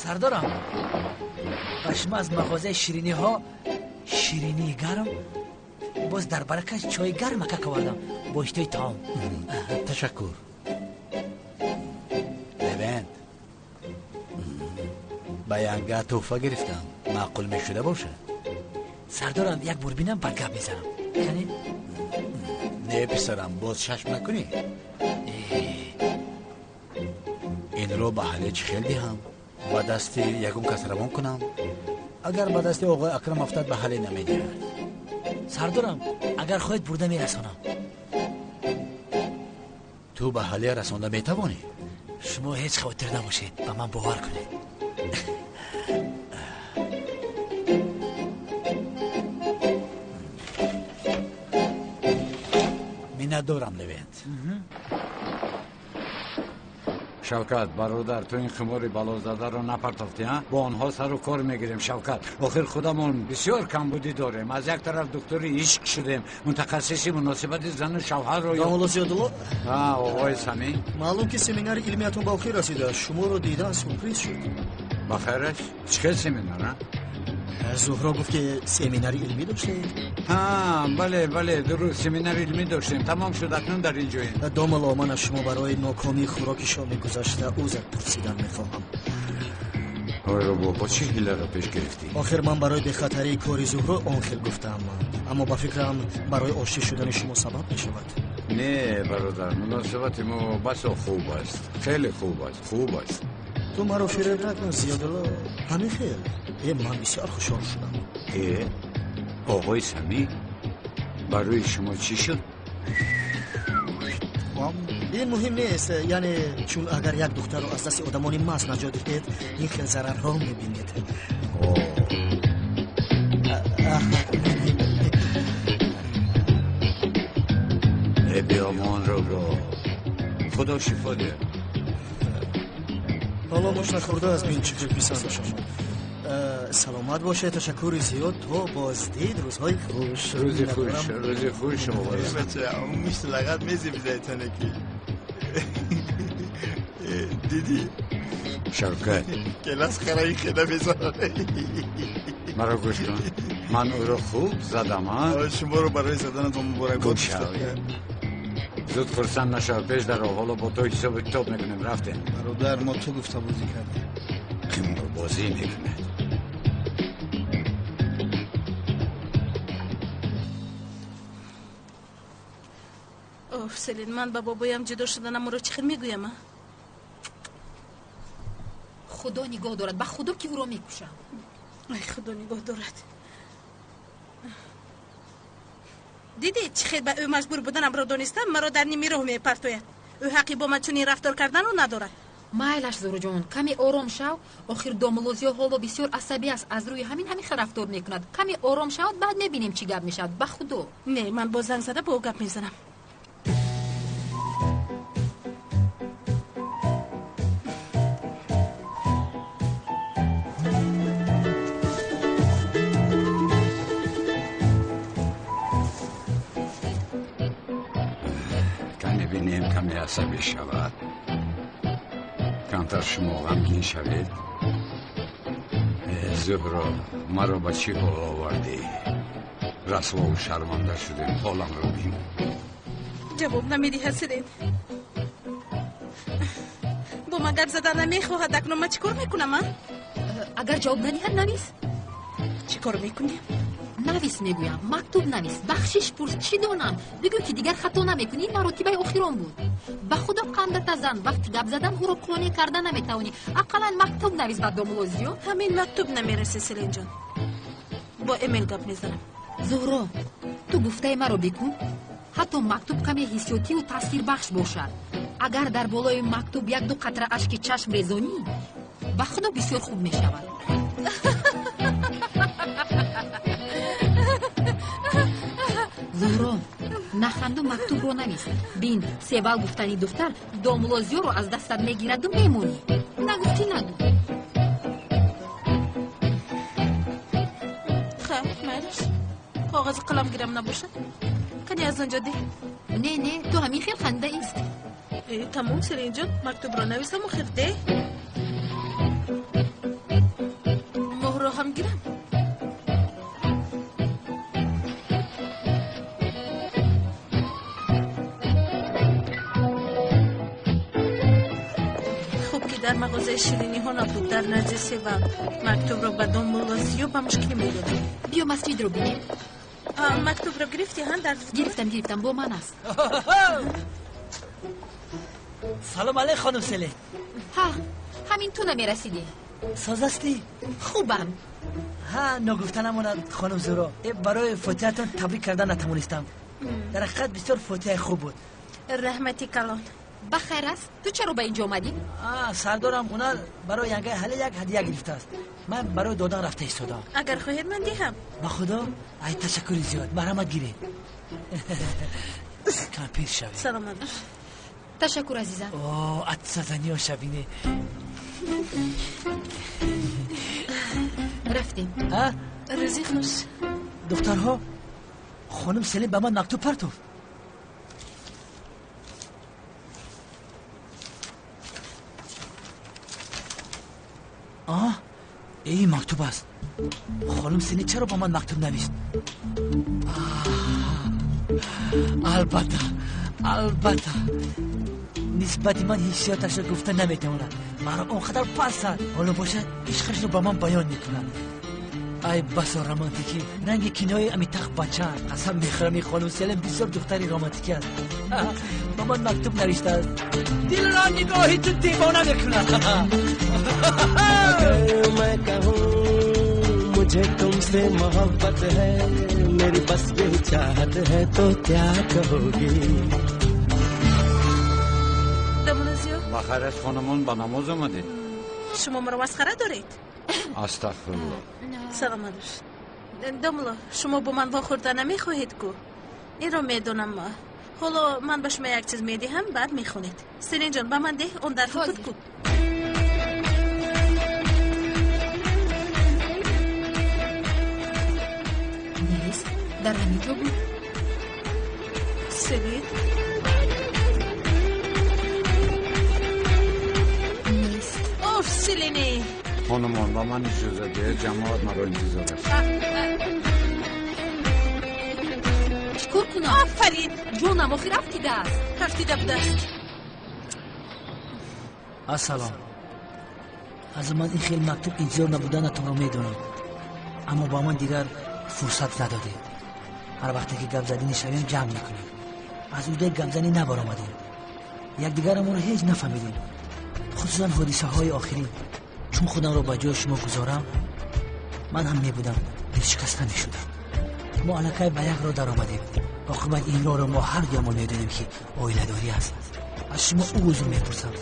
Сардорам, ба шумо аз мағозаи шириниҳо ширинии гарм, боз дар баракаш чойи гарм акак овардам бо иштиҳои таом. Ташаккур. Левент, ба янга тӯҳфа гирифтам. Маъқул мешуда бошад? Сардорам, як бор бинам, баъд гап мезанам. Кани? Не, писарам, боз шашм накунӣ. Инро ба ҳале чӣ хел диҳам? Ба дасти ягон кас равон кунам? Агар ба дасти оғои Акрам афтад, ба ҳале намедиҳад. Сардорам, агар хоҳед бурда мерасонам. Ту ба ҳале расонда метавонӣ? Шумо ҳеҷ хавотир набошед, ба ман бовар кунед. Миннатдорам, Левент. Шавкат, бародар, ту ин хумори балозадаро напартофтӣ, а? Бо онҳо сару кор мегирем, Шавкат. Охир худамон бисёр камбудӣ дорем. Аз як тараф духтури ишқ шудем, мутахассиси муносибати зану шавҳарро. Домулло Зиёдулло? А, оғои Самӣ. Маълум ки семинари илмиятон ба охир расидааст. Шуморо дидан сюрприз шуд. Ба хайраш? Чӣ хел семинар, а? Зуҳро гуфт ки семинари илмӣ доштед. Ҳа, бале, бале, дуруст, семинари илмӣ доштем. Тамом шуд, акнун дар ин ҷоем. Домулло, ман аз шумо барои нокомии хӯроки шоми гузашта узр пурсидан мехоҳам. Ой рӯбоҳ, бо чӣ ҳиларо пеш гирифтӣ? Охир ман барои бехатарии кори Зуҳро он хел гуфтам, аммо ба фикрам барои оштӣ шудани шумо сабаб мешавад. Не, бародар, муносибати мо басо хуб аст, хеле хуб аст, хуб аст. Ту маро фиреб накун, Зиёдулло. Ҳамин хел. Ман бисёр хушҳол шудам. Оғои Самӣ, барои шумо чӣ шуд? Ин муҳим нест, яъне чун агар як духтарро аз дасти одамони маст наҷот диҳед, ин хел зарарҳо мебинед. Биёмон рӯбо, худо шифо диҳад. Ҳоло муш нахӯрда аз бин чӣ хел писандаш омад. Саломат бошед, ташаккури зиёд, то боздид, рӯзҳои хуш. Рӯзи хуш, рӯзи хуш, оғои. Бача, мушт лағат мезебидай танаки. Дидӣ? Шавкат. Келас хараи хела мезанад. Маро гӯш кун. Ман ӯро хуб задам, а? Шуморо барои заданатон муборакбод. Зуд хурсанд нашав, пеш даро, ҳоло бо ту ҳисобу китоб мекунем, рафтем. Бародар, мо ту гуфта бозӣ кардем. Қиморбозӣ мекунад. Оф, Селин, ман ба бобоям ҷудо шуданам ӯро чӣ хел мегӯям, а? Худо нигоҳ дорад, ба худо ки ӯро мекушам. Ай, худо нигоҳ дорад. Дидӣ чӣ хел ба ӯ маҷбур буданамро донистам, маро дар ними роҳ мепартояд. Ӯ ҳаққи бо ман чунин рафтор карданро надорад. Майлаш, Зуҳроҷон, каме ором шав. Охир домулло Зиё ҳоло бисёр асабӣ аст, аз рӯи ҳамин ҳамин хел рафтор мекунад. Каме ором шавад, баъд мебинем чӣ гап мешавад. Ба худо. Не, ман боз занг зада бо ӯ гап мезанам. Бинем каме асабӣ шавад, камтар шумо ғамгин шавед. Зуҳро, маро ба чӣ ҳол овардӣ? Расвову шарманда шудем, ҳоламро бин. Ҷавоб намедиҳад, Селин. Бо ман гап задан намехоҳад. Акнун ман чӣ кор мекунам, а? Агар ҷавоб надиҳад, навис. Чӣ кор мекунем? Навис мегӯям, мактуб навис, бахшиш пурс, чӣ донам, бигӯ ки дигар хато намекунӣ, ин маротибаи охирон буд. Ба худо қандата зан, вақти гап задан ӯро қонеъ карда наметавонӣ. Ақаллан мактуб навис ба домулло Зиё. Ҳамин мактуб намерасе, Селинҷон. Бо эмел гап мезанам. Зуҳро, ту гуфтаи маро бикун. Ҳатто мактуб каме ҳиссиётиву таъсирбахш бошад. Агар дар болои мактуб як-ду қатра ашки чашм резонӣ, ба худо бисёр хуб мешавад. Зуҳро, наханду мактубро навис. Бин, севал гуфтани духтар домулло Зиёро аз дастат мегираду мемонӣ. Нагуфтӣ, нагу. Хайр, майлаш. Коғази қалам гирам набошад? Кани аз он ҷо деҳ. Не, не, ту ҳамин хел ханда ист. Тамом, Селинҷон, мактубро нависаму хир деҳ. Моҳро ҳам гирам. Дар мағозаи шириниҳо набуд, дар назди севал. Мактубро ба домулло Зиё ба мушкилӣ медодам. Биё масҷидро бинем. Мактубро гирифтӣ, ҳа? Дар гирифтам, гирифтам, бо ман аст. Салом алейк, хонум Селин. Ҳа, ҳамин ту намерасидӣ. Соз ҳастӣ? Хубам. Ҳа, ногуфта намонад, хонум Зуҳро, барои фотиҳатон табрик кардан натавонистам. Дар ҳақиқат бисёр фотиҳаи хуб буд. Раҳмати калон. Ба хайр аст, ту чаро ба инҷо омадӣ? Сардорам ҳунар барои янгаи ҳале як ҳадия гирифтааст. Ман барои додан рафта истодам. Агар хоҳед, ман диҳам. Ба худо, ай, ташаккури зиёд, марҳамат гиред. Кампир шавед. Саломат бош. Ташаккур, азизам. О, атсазаниё шабине. Рафтем. Рӯзи хуш. Духтарҳо, хонум Селин ба ман мактуб партофт. Ин мактуб аст. Хонум Селин чаро ба ман мактуб навишт? Албатта, албатта. Нисбати ман ҳиссиёташро гуфта наметавонад. Маро он қадар пас зад. Ҳоло бошад ишқашро ба ман баён мекунад. Ай басо романтикӣ, ранги кинои Амитабх Баччан. Қасам мехӯрам, ин хонум Селин бисёр духтари романтикӣ аст. Ба ман мактуб навиштааст. Дилро нигоҳи ту девона мекунад. अगर मैं कहूँ मुझे तुमसे मोहब्बत है, मेरी बस यही चाहत है, तो क्या कहोगी? Домулло Зиё. Ба хайр аст, хонумон, ба намоз омадед? Шумо маро масхара доред? Астағфирулло. Саломат бошед. Домулло, шумо бо ман вохӯрда намехоҳед ку? Инро медонам. Ҳоло ман ба шумо як чиз медиҳам, баъд мехонед. Селинҷон, ба ман деҳ, он дарфи буд ку. Нест, дар ҳамин ҷо буд. Селин. Нест. Оф, Селине. Хонумон, ба ман иҷоза диҳед, ҷамоат маро интизор аст. Чӣ кор кунам? Офарин. Ҷонам, охир афтидааст. Афтида будааст. Ассалом. Аз ман ин хел мактуб интизор набуданатонро медонам, аммо ба ман дигар фурсат надодед. Ҳар вақте ки гапзанӣ мешавем, ҷамъ мекунем. Аз уҳдаи гапзанӣ набаромадем, якдигарамонро ҳеҷ нафаҳмидем, хусусан ҳодисаҳои охирин. Чун худамро ба ҷои шумо гузорам, ман ҳам мебудам, дилшикаста мешудам. Мо аллакай ба як роҳ даромадем. Оқибат ин роҳро мо ҳар дуямон медонем, ки оиладорӣ аст. Аз шумо узр мепурсам.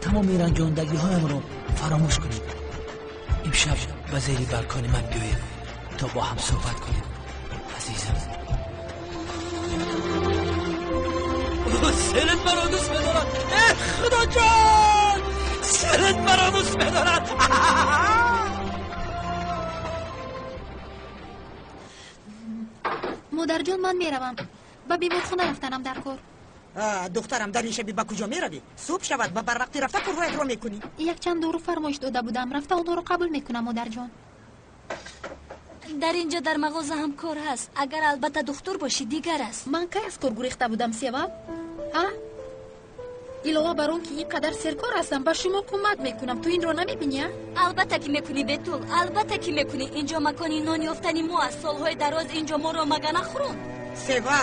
Тамоми ранҷондагиҳоямро фаромӯш кунед. Имшаб ба зери балкони ман биёед, то бо ҳам суҳбат кунем, азизам. Селин маро дӯст медорад. Э, Худоҷон, Селин маро дӯст медорад. Модарҷон, ман меравам. Ба беморхона рафтанам дар кор. Духтарам, дар ин шаби ба куҷо меравӣ? Субҳ шавад, ба барвақтӣ рафта корҳоятро мекунӣ. Якчанд дору фармоиш дода будам, рафта онҳоро қабул мекунам, модарҷон. Дар инҷо дар мағоза ҳам кор ҳаст. Агар албатта духтур бошӣ, дигар аст. Ман кай аз кор гурехта будам, Сева? А? Илова бар он ки ин қадар серкор ҳастам, ба шумо кӯмак мекунам. Ту инро намебинӣ, а? Албатта ки мекунӣ, Бетул, албатта ки мекунӣ. Инҷо макони нон ёфтани мо аст. Солҳои дароз инҷо моро мага нахӯронд. Сева.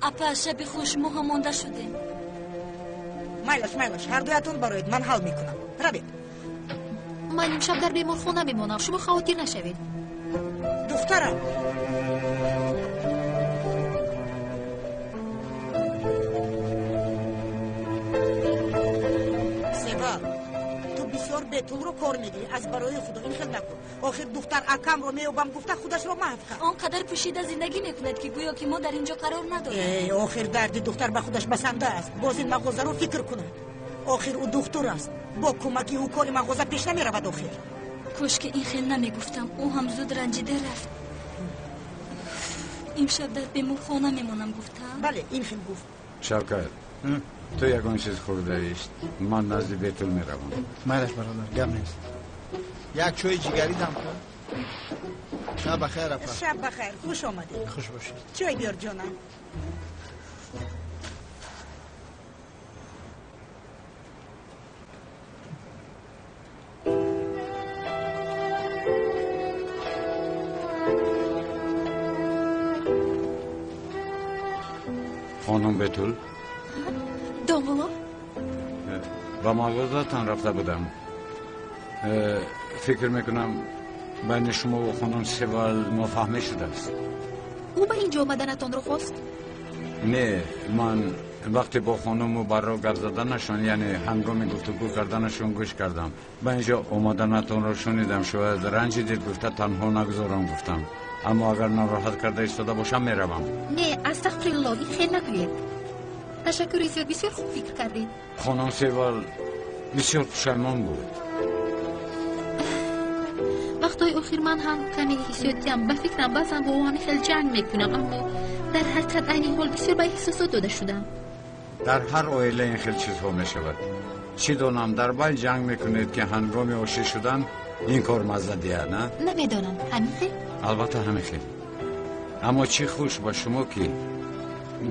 Апа, шаби хуш, мо ҳам монда шудем. Майлаш, майлаш, ҳар дуятон бароед, ман ҳал мекунам. Равед. Ман имшаб дар беморхона мемонам, шумо хавотир нашавед. Духтарам. Сева, ту бисёр Бетулро кор мегирӣ. Аз барои Худо ин хел накун. Охир духтар акамро меёбам гуфта худашро маҳв кард. Он қадар пӯшида зиндагӣ мекунад, ки гӯё ки мо дар ин ҷо қарор надорем. Э, охир дарди духтар ба худаш басанда аст. Боз ин мағозаро фикр кунад. Охир ӯ духтур аст. Бо кӯмаки ӯ кори мағоза пеш намеравад охир. Кош ки ин хел намегуфтам. Ӯ ҳам зуд ранҷида рафт. Имшаб дар беморхона мемонам, гуфтам. Бале, ин хел гуфт. Шавкат, ту ягон чиз хӯрдаист? Ман назди Бетул меравам. Майлаш, бародар, гап нест. Як чойи ҷигарӣ дам кун. Шаб бахайр, апа. Шаб бахайр, хуш омадед. Хуш бошед. Чой биёр, ҷонам. Хонум Бетул. Домулло. Ба мағозатон рафта будам. Фикр мекунам, байни шумо ва хонум Севал нофаҳмӣ шудааст. Ӯ ба ин ҷо омаданатонро хост? Не, ман вақте бо хонум Мубарро гап заданашон, яъне ҳангоми гуфтугӯ карданашон гӯш кардам. Ба ин ҷо омаданатонро шунидам, шояд ранҷидед гуфта танҳо нагузорам гуфтам. Аммо агар нороҳат карда истода бошам, меравам. Не, астағфирулло, ин хел нагӯед. Ташаккури зиёд, бисёр хуб фикр кардед. Хонум Севал бисёр пушаймон буд. Вақтҳои охир ман ҳам каме ҳиссиётиам. Ба фикрам, баъзан бо ӯ ҳамин хел ҷанг мекунам, аммо дар ҳақиқат айни ҳол бисёр ба эҳсосот дода шудам. Дар ҳар оила ин хел чизҳо мешавад. Чӣ донам, дар байн ҷанг мекунед, ки ҳангоми ошӣ шудан Ин кор мазза диҳад, на? Намедонам, ҳамин хел? Албатта ҳамин хел. Аммо чӣ хуш ба шумо ки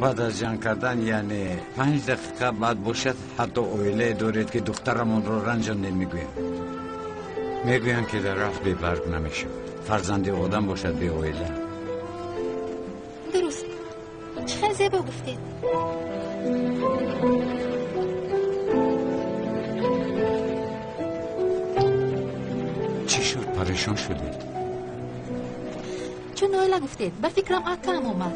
баъд аз ҷанг кардан, яъне 5 дақиқа баъд бошад, ҳатто оилае доред ки духтарамонро ранҷондем мегӯянд. Мегӯянд ки дарахт бебарг намешавад. Фарзанди одам бошад беоила. Дуруст. Чӣ хел зебо гуфтед. Чӣ шуд, парешон шудед? Чун оила гуфтед, ба фикрам акаам омад.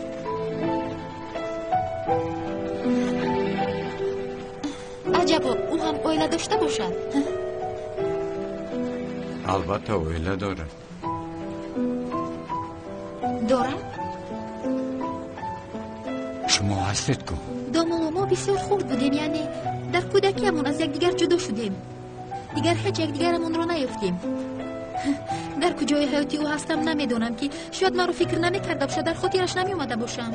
Аҷабо, ӯ ҳам оила дошта бошад? Албатта оила дорад. Дорад? Шумо ҳастед ку? Домулло, мо бисёр хурд будем, яъне дар кӯдакиамон аз якдигар ҷудо шудем. Дигар ҳеҷ якдигарамонро наёфтем. Дар куҷои ҳаёти ӯ ҳастам намедонам, ки шояд маро фикр намекарда бошад, дар хотираш намеомада бошам.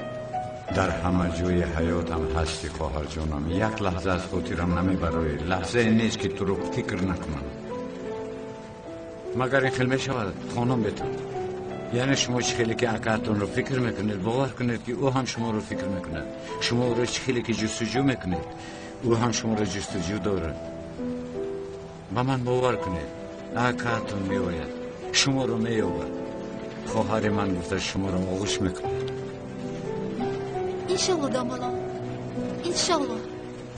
Дар ҳама ҷои ҳаётам ҳасти, хоҳарҷонам. Як лаҳза аз хотирам намебароӣ. Лаҳзае нест ки туро фикр накунам. Магар ин хел мешавад, хонум Бетул? Яъне шумо чӣ хеле ки акаатонро фикр мекунед, бовар кунед ки ӯ ҳам шуморо фикр мекунад. Шумо ӯро чӣ хеле ки ҷустуҷӯ мекунед, ӯ ҳам шуморо ҷустуҷӯ дорад. Ба ман бовар кунед, акаатон меояд, шуморо меёбад. Хоҳари ман гуфта шуморо оғӯш мекунад. Иншалло, домулло, иншалло.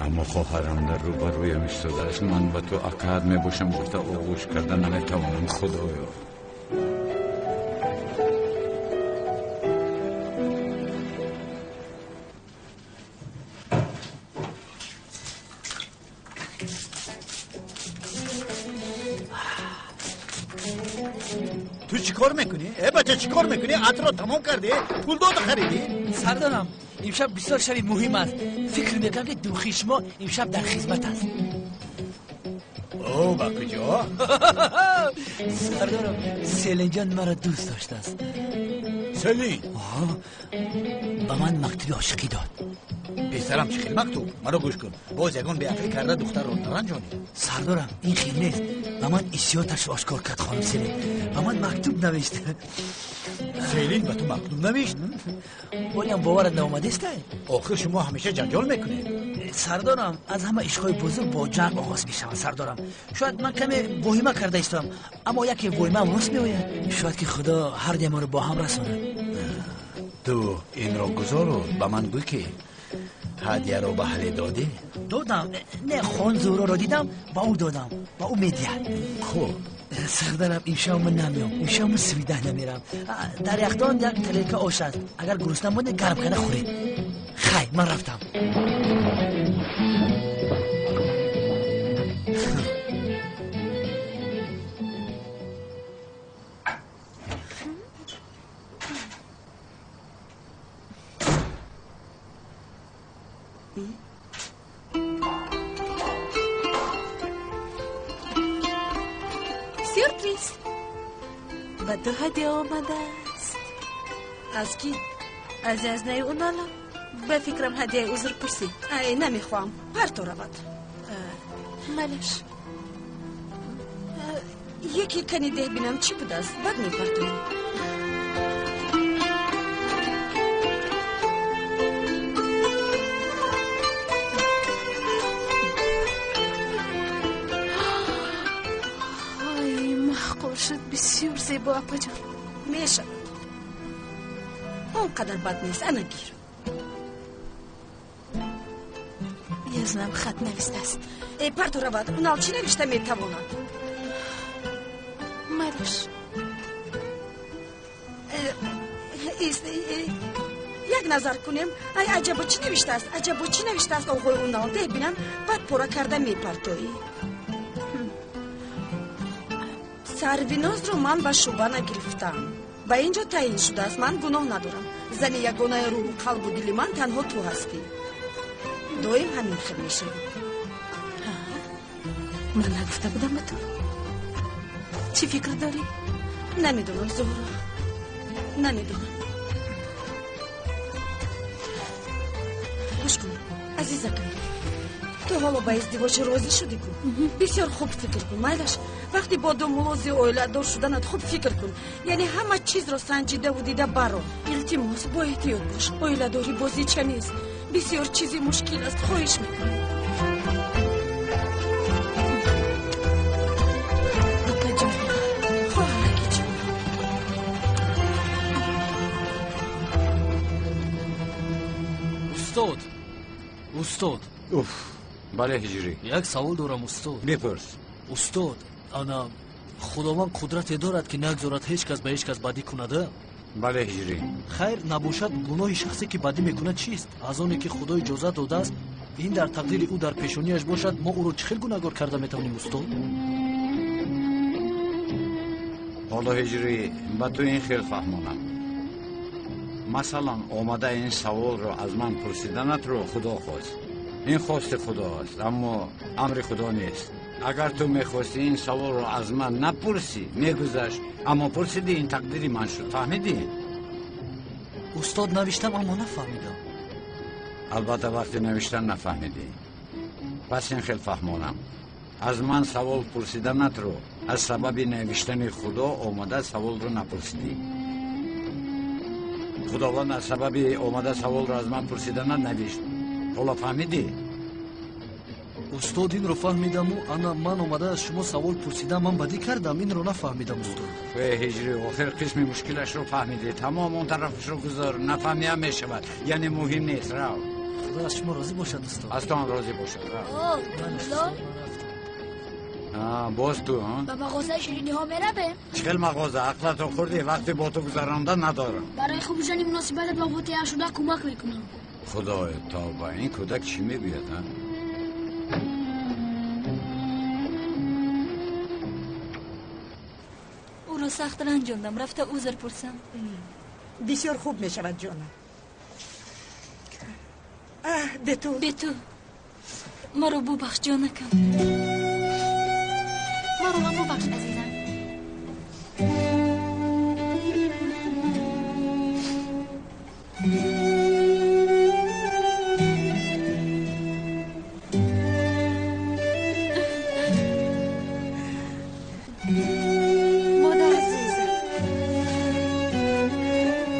Аммо хоҳарам дар рӯбарӯям истодааст. Ман ба ту акаат мебошам гуфта оғӯш карда наметавонам. Худоё. Ту чӣ кор мекунӣ? Э бача, чӣ кор мекунӣ? Атро тамом кардӣ? Пул дода харидӣ? Сардарам, имшаб бисёр шаби муҳим аст. Фикр мекунам ки духи шумо имшаб дар хизмат аст. О, ба куҷо? Сардарам, Селинҷон маро дӯст доштааст. Селин? Ба ман мактуби ошиқӣ дод. Писарам, чӣ хел мактуб? Маро гӯш кун. Боз ягон беақлӣ карда духтарро наранҷонӣ. Сардорам, ин хел нест. Ба ман ҳиссиёташро ошкор кард хонум Селин. Ба ман мактуб навишт. Селин ба ту мактуб навишт? Болиам боварат наомадеста? Охир шумо ҳамеша ҷанҷол мекунед. Сардорам, аз ҳама ишқҳои бузург бо ҷанг оғоз мешаванд. Сардорам, шояд ман каме воҳима карда истодам, аммо яке воҳимаам рост меояд. Шояд ки худо ҳар дуямонро бо ҳам расонад. Ту инро гузору ба ман гӯй ки ҳадияро ба ҳале додӣ? Додам. Не, хон Зуҳроро дидам, ба ӯ додам, ба ӯ медиҳад. Хуб. Сардарам, имшаб ман намеом, имшаб ман свидаҳ намерам. Дар яхдон як тарелка ош аст. Агар гурусна мондед, гарм карда хӯред. Хай, ман рафтам. Сюрприз! Ба ту ҳадя омадааст. Аз кӣ? Аз язнаи Унала. Ба фикрам ҳадияи узрпурсӣ. Ай, намехоҳам. Парто равад. Малеш. Яке кани деҳ бинам чӣ будааст, баъд мепартоем. Шуд бисёр зебо, апаҷон. Мешавад. Он қадар бад нест, ана гир. Язнам хат навистааст. Э, парто равад, Унал чӣ навишта метавонад? Малеш. Як назар кунем. Ай, аҷабо чӣ навиштааст? Аҷабо чӣ навиштааст оғои Унал? Деҳ бинам, баъд пора карда мепартоӣ. Сарвинозро ман ба шӯъба нагирифтам. Ба ин ҷо таъин шудааст, ман гуноҳ надорам. Зани ягонаи рӯҳу қалбу дили ман танҳо ту ҳастӣ. Доим ҳамин хел мешавӣ. Ман нагуфта будам ба ту? Чӣ фикр дорӣ? Намедонам, Зуҳро, намедонам. Гӯш кун, азизакам, Ту ҳоло ба издивоҷ розӣ шудӣ ку? Бисёр хуб фикр кун, майлаш. Вақте бо домулози оиладор шуданат хуб фикр кун. Яъне ҳама чизро санҷидаву дида баро. Илтимос, бо эҳтиёт бош. Оиладорӣ бозича нест. Бисёр чизи мушкил аст. Хоҳиш мекунам. Устод, устод. Уф, бале ҳиҷрӣ. Як савол дорам, устод. Бипурс. Устод, ана Худованд қудрате дорад, ки нагзорад ҳеҷ кас ба ҳеҷ кас бадӣ кунада? Бале ҳиҷрӣ. Хайр, набошад, гуноҳи шахсе ки бадӣ мекунад чист? Аз оне ки Худо иҷозат додааст, ин дар тақдири ӯ дар пешонияш бошад, мо ӯро чӣ хел гунаҳгор карда метавонем, устод? Ҳоло ҳиҷрӣ, ба ту ин хел фаҳмонам. Масалан, омада ин саволро аз ман пурсиданатро Худо хост. Ин хости Худо аст, аммо амри Худо нест. Агар ту мехости ин саволро аз ман напурсӣ, мегузашт, аммо пурсидӣ, ин тақдири ман шуд. Фаҳмидӣ? Устод, навиштам, аммо нафаҳмидам. Албатта, вақти навиштан нафаҳмидӣ. Пас ин хел фаҳмонам. Аз ман савол пурсиданатро аз сабаби навиштани Худо омада саволро напурсидӣ. Худованд аз сабаби омада саволро аз ман пурсиданат навишт. Ҳоло фаҳмидӣ? Устод, инро фаҳмидаму ана ман омада аз шумо савол пурсидам, ман бадӣ кардам, инро нафаҳмидам, устод. Э ҳиҷрӣ, охир қисми мушкилашро фаҳмидӣ. Тамом, он тарафашро гузор, нафаҳмиам мешавад. Яъне муҳим нест, рав. Худо аз шумо розӣ бошад, устод. Аз ту ҳам розӣ бошад, рав. Боз ту, ба мағозаи шириниҳо меравем? Чӣ хел мағоза? Ақлатро хӯрдӣ, вақте бо ту гузаронда надорам. Барои хуб шудани муносибатат бо фотиҳашуда кӯмак мекунам. Худоё, тавба, ин кӯдак чӣ мегӯяд, а? Ӯро сахт ранҷондам, рафта узр пурсам. Бисёр хуб мешавад, ҷонам. Бету. Бету, маро бубахш, ҷонакам. Маро ҳам бубахш, азизам. Модар азизам.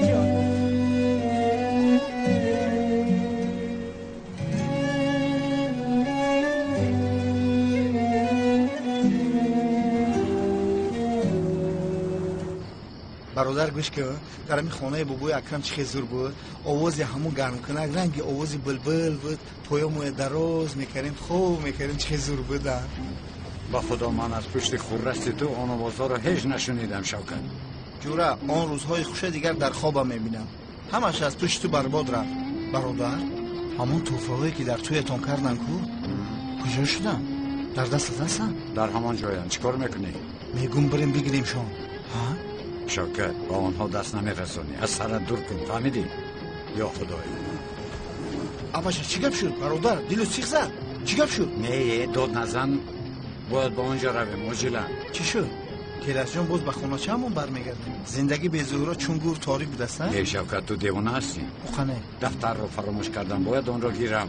Ҷонам. Бародар, гӯш кун, дар ҳамин хонаи бобои Акрам чӣ хел зур буд. Овози ҳамун гармкунак ранги овози булбул буд. Поёмоя дароз мекардем, хоб мекардем, чӣ хел зур буд. Ба Худо, ман аз пушти хуррасти ту он овозҳоро ҳеҷ нашунидам, Шавкат. Ҷура, он рӯзҳои хуша дигар дар хобам мебинам. Ҳамаш аз пушти ту барбод рафт. Бародар, ҳамон тӯҳфаҳое ки дар тӯятон карданд ку, куҷо шуданд? Дар дастат ҳастанд? Дар ҳамон ҷоянд. Чӣ кор мекунӣ? Мегум бирем бигиремшон. Ҳа? Шавкат, ба онҳо даст намерасонӣ. Аз сарат дур кун, фаҳмидӣ? Ё Худоё. Абаша, чӣ гап шуд, бародар? Дилу сих зад. Чӣ гап шуд? Не, дод назан. Бояд ба он ҷо равем, оҷилан. Чӣ шуд? Келасҷон, боз ба хоначаамон бармегардем. Зиндагӣ бе Зуҳро чун гур торик будаст, не? Шавкат, ту девона ҳастӣ? Оқане. Дафтарро фаромӯш кардам, бояд онро гирам.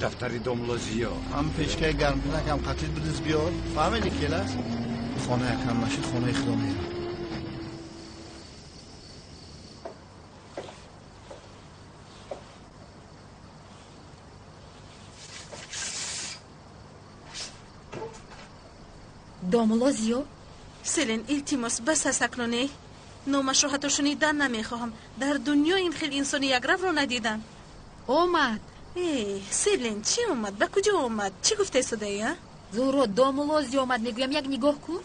Дафтари домло Зиё. Ҳам печкаи гармкунак ҳам қатил бидиз биёр. Фаҳмидӣ, Келас? Хонаи Акрам нашид, хонаи Худо мерам. Домулло Зиё? Селин, илтимос, бас аст акнуне. Номашро ҳатто шунидан намехоҳам. Дар дунё ин хел инсони якравро надидам. Омад. Э, Селин, чӣ омад? Ба куҷо омад? Чӣ гуфта истодаӣ, а? Зуҳро, домулло Зиё омад, мегӯям, як нигоҳ кун.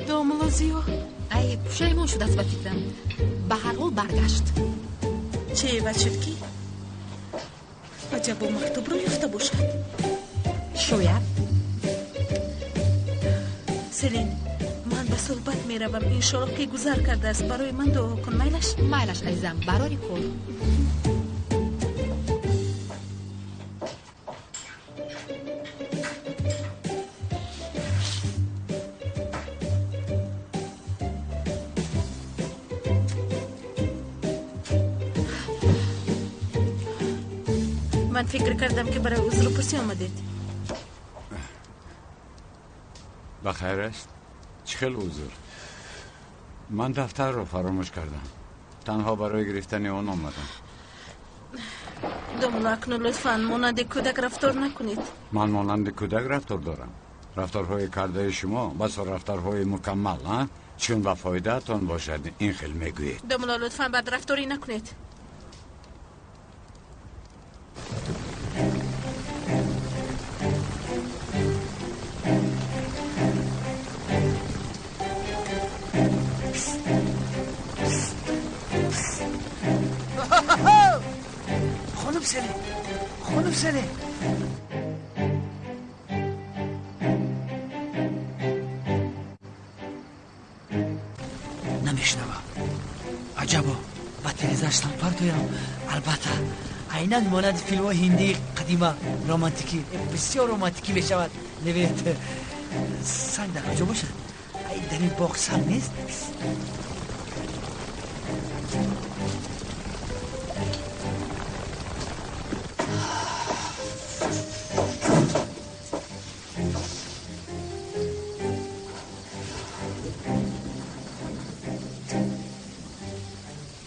Домулло Зиё. Ай, пушаймон шудааст ба фикрам. Ба ҳар ҳол баргашт. Чӣ эваз шуд ки? Аҷабо мактубро ёфта бошад. Шояд. Селин, ман ба суҳбат меравам. Иншоаллоҳ ки гузар кардааст. Барои ман дуо кун, майлаш? Майлаш, азизам, барори кор. Ман фикр кардам, ки барои узрпурсӣ омадед. Ба хайр аст? Чӣ хел узр? Ман дафтарро фаромӯш кардам. Танҳо барои гирифтани он омадам. Домулло, акнун лутфан монанди кӯдак рафтор накунед. Ман монанди кӯдак рафтор дорам. Рафторҳои кардаи шумо басо рафторҳои мукаммал, а? Чун ба фоидаатон бошад, ин хел мегӯед. Домулло, лутфан бадрафторӣ накунед. Хонум Селин, хонум Селин. Намешнавам. Аҷабо, ба тирезааш санг партоям. Албатта, айнан монанди филмҳои ҳиндии қадима, романтикӣ, бисёр романтикӣ мешавад. Невед, санг дар куҷо бошад? Ай, дар ин боғ санг нест?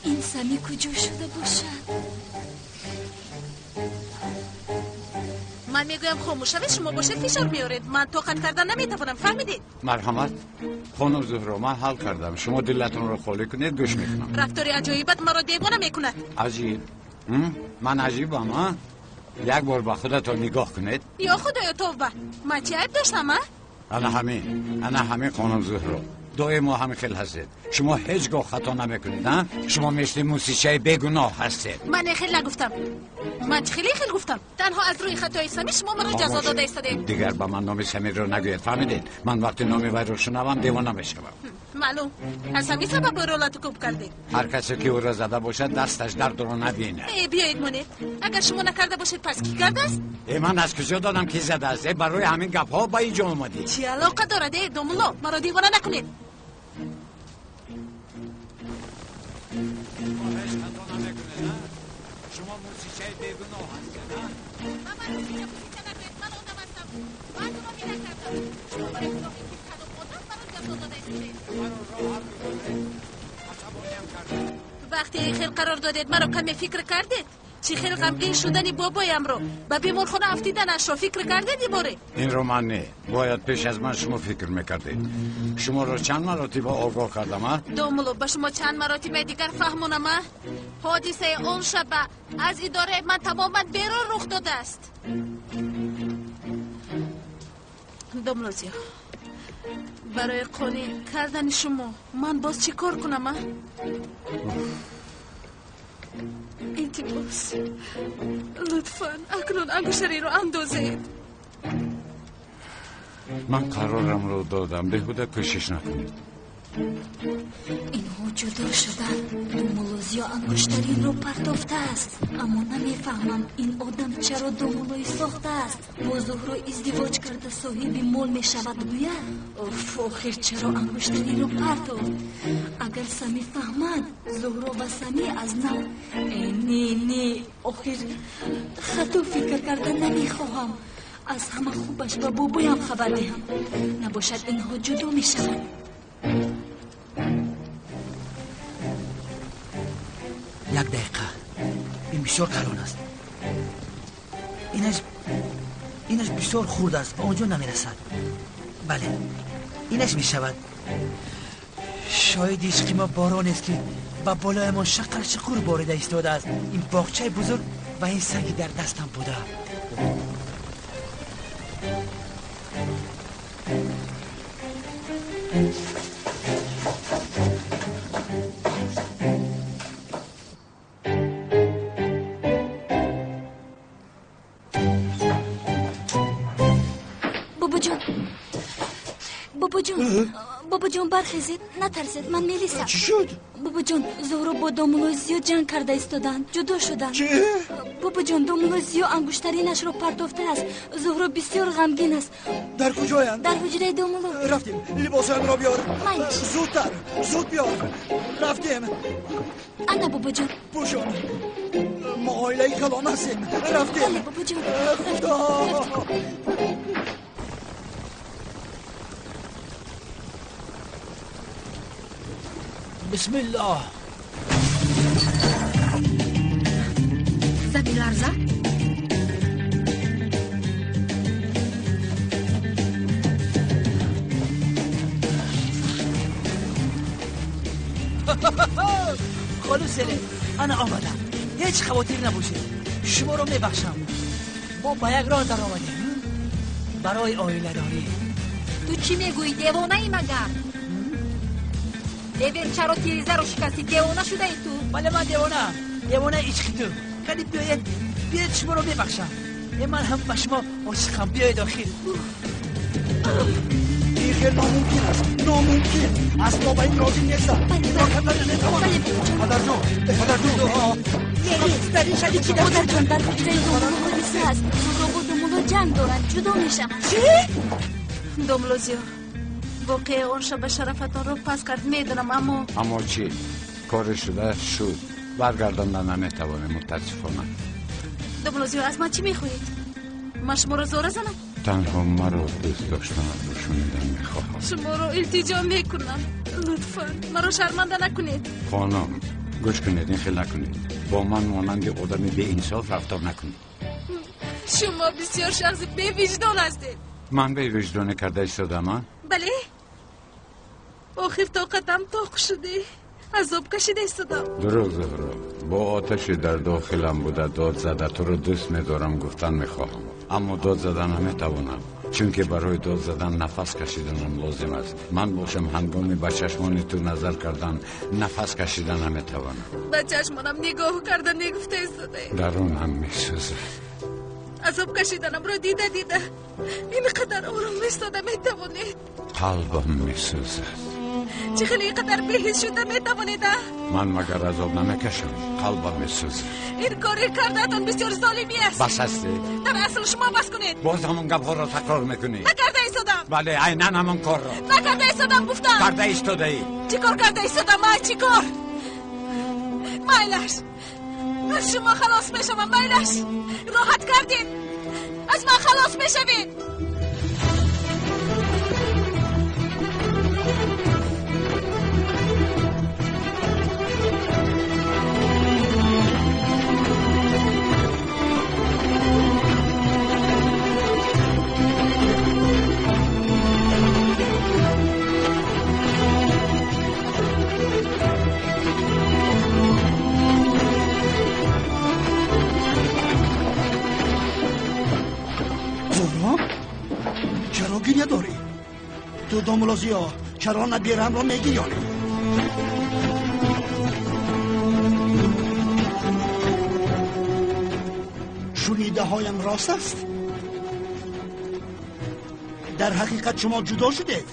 Ин Сами куҷо шуда бошад? Ман мегӯям хомӯш шавед, шумо бошед фишор меоред. Ман тоқат кардан наметавонам, фаҳмидед? Марҳамат, хонум Зуҳро, ман ҳал кардам. Шумо дилатонро холӣ кунед, гӯш мекунам. Рафтори аҷоибат маро девона мекунад. Аҷиб? Ман аҷибам, а? Як бор ба худатон нигоҳ кунед. Ё худоё, тавба! Ман чӣ айб доштам, а? Ана ҳамин, ана ҳамин, хонум Зуҳро. Доимо ҳамин хел ҳастед. Шумо ҳеҷ гоҳ хато намекунед, а? Шумо мисли мусичаи бегуноҳ ҳастед. Ман хел нагуфтам. Ман чӣ хеле хел гуфтам? Танҳо аз рӯи хатои Сами шумо маро ҷазо дода истодед. Дигар ба ман номи Самирро нагӯед, фаҳмидед? Ман вақте номи вайро шунавам, девона мешавам. Маълум, аз ҳамин сабаб ӯро латукӯб кардед. Ҳар касе ки ӯро зада бошад, дасташ дардро набинад. Э, биёед монед. Агар шумо накарда бошед, пас кӣ кардааст? Э, ман аз куҷо донам, ки задааст? Э, барои ҳамин гапҳо ба инҷо омадӣ. Чӣ алоқа дорад, э, домулло? Маро девона накунед. Шумо мусичаи бегуноҳ ҳастед, а? Ба ман мусича мусича нагӯед, ман одам ҳастам. Ман гуноҳе накардам. Шумо барои гуноҳи ки кадом одам маро ҷазо дода истодед. Маро роҳат бигузоред. Асабониам кардед. Вақте хел қарор додед, маро каме фикр кардед? Чӣ хел ғамгин шудани бобоямро, ба беморхона афтиданашро фикр кардед иборе? Инро ман не, бояд пеш аз ман шумо фикр мекардед. Шуморо чанд маротиба огоҳ кардам, а? Домулло, ба шумо чанд маротиба дигар фаҳмонам, а? Ҳодисаи он шаба аз идораи ман тамоман берун рух додааст. Домулло Зиё, барои қонеъ кардани шумо ман боз чӣ кор кунам, а? Илтимос, лутфан акнун ангуштариро андозед. Ман қарорамро додам, беҳуда кӯшиш накунед. Инҳо ҷудо шуданд. Домулло Зиё ангуштаринро партофтааст, аммо намефаҳмам ин одам чаро домуллои сохтааст. Бо Зуҳро издивоҷ карда соҳиби мол мешавад гӯя. Оф, охир чаро ангуштаринро партофт? Агар Сами фаҳмад, Зуҳро ва Сами аз нав. Э, не, не, охир хато фикр карда намехоҳам. Аз ҳама хубаш ба бобоям хабар диҳам. Набошад инҳо ҷудо мешаванд. Як дақиқа, ин бисёр калон аст. Инаш бисёр хурд аст, ба он ҷо намерасад. Бале, инаш мешавад. Шоҳиди ишқи мо боронест, ки ба болоямон шақар шуқур борида истодааст. Ин боғчаи бузург ва ин санги дар дастам буда. Бобоҷон, бобоҷон, бобоҷон, бархезед, натарсед, ман мелисам. Чӣ шуд? Бобоҷон, Зуҳро бо домуллои Зиё ҷанг карда истоданд, ҷудо шуданд. Чӣ? Бобоҷон, домуллои Зиё ангуштаринашро партофтааст. Зуҳро бисёр ғамгин аст. Дар куҷоянд? Дар ҳуҷраи домулло. Рафтем, либосҳоямро биёр. Майлиш. Зудтар, зуд биёр. Рафтем. Ана, бобоҷон. Пӯшон. Мо Оилаи калон ҳастем. Рафтем. Бале, бобоҷон. Худо. Бисмиллоҳ. Замин ларзад? Хонум Селин, ана омадам. Ҳеҷ хавотир набошед. Шуморо мебахшам. Мо ба як роҳ даромадем. Барои оиладорӣ. Ту чӣ мегӯӣ, девонаӣ магар? Левен, чаро тирезаро шикастӣ? Девона шудаӣ ту? Бале, ман девонаам. Девонаи ишқи ту. Кани биёед, биёед, шуморо мебахшам. Ман ҳам ба шумо ошиқам. Биёед охир. Ин хел номумкин аст, номумкин. Асло ба ин розӣ нестам. Инро карда наметавонам. Падарҷон, падарҷон. Дар ин шаби чӣ? Модарҷон, дар ҳуҷраи домулло ҳодиса аст. Зуҳро бо домулло ҷанг доранд, ҷудо мешаванд. Чӣ? Домулло Зиё, воқеа он шаба шарафатонро пас кард, медонам, аммо Аммо чӣ? Коре шуда шуд. Баргардонда наметавонем, мутаассифона. Домулло Зиё, аз ман чӣ мехоҳед? Ман шуморо зора занам? Танҳо маро дӯст доштанатро шунидан мехоҳам. Шуморо илтиҷо мекунам, лутфан маро шарманда накунед. Хонум, гӯш кунед, ин хел накунед. Бо ман монанди одами беинсоф рафтор накунед. Шумо бисёр шахси бевиҷдон ҳастед. Ман бевиҷдонӣ карда истодам, а? Бале, охир тоқатам тоқ шуде, азоб кашида истодам. Дурӯғ, Зуҳро. Бо оташи дар дохилам буда дод зада туро дӯст медорам гуфтан мехоҳам, аммо дод зада наметавонам, чунки барои дод задан нафас кашиданам лозим аст. Ман бошам ҳангоми ба чашмони ту назар кардан нафас кашида наметавонам. Ба чашмонам нигоҳ карда мегуфта истодаед. Дарунам месӯзад. Азоб кашиданамро дида дида ин қадар ором истода метавонед? Қалбам месӯзад. Чӣ хеле ин қадар беҳис шуда метавонед, а? Ман магар азоб намекашам? Қалбам месӯзад. Ин кори кардаатон бисёр золимӣ аст. Бас ҳастӣ? Дар асл шумо бас кунед. Боз ҳамон гапҳоро такрор мекунӣ. Накарда истодам. Бале, айнан ҳамон корро. Накарда истодам, гуфтам. Карда истодаӣ. Чӣ кор карда истодам, а? Чӣ кор? Майлаш, аз шумо халос мешавам, майлаш. Роҳат кардед, аз ман халос мешавед. Зуҳро, чаро гиря дорӣ? Ту домулло Зиё, чаро набераамро мегирёнӣ? Шунидаҳоям рост аст? Дар ҳақиқат шумо ҷудо шудед?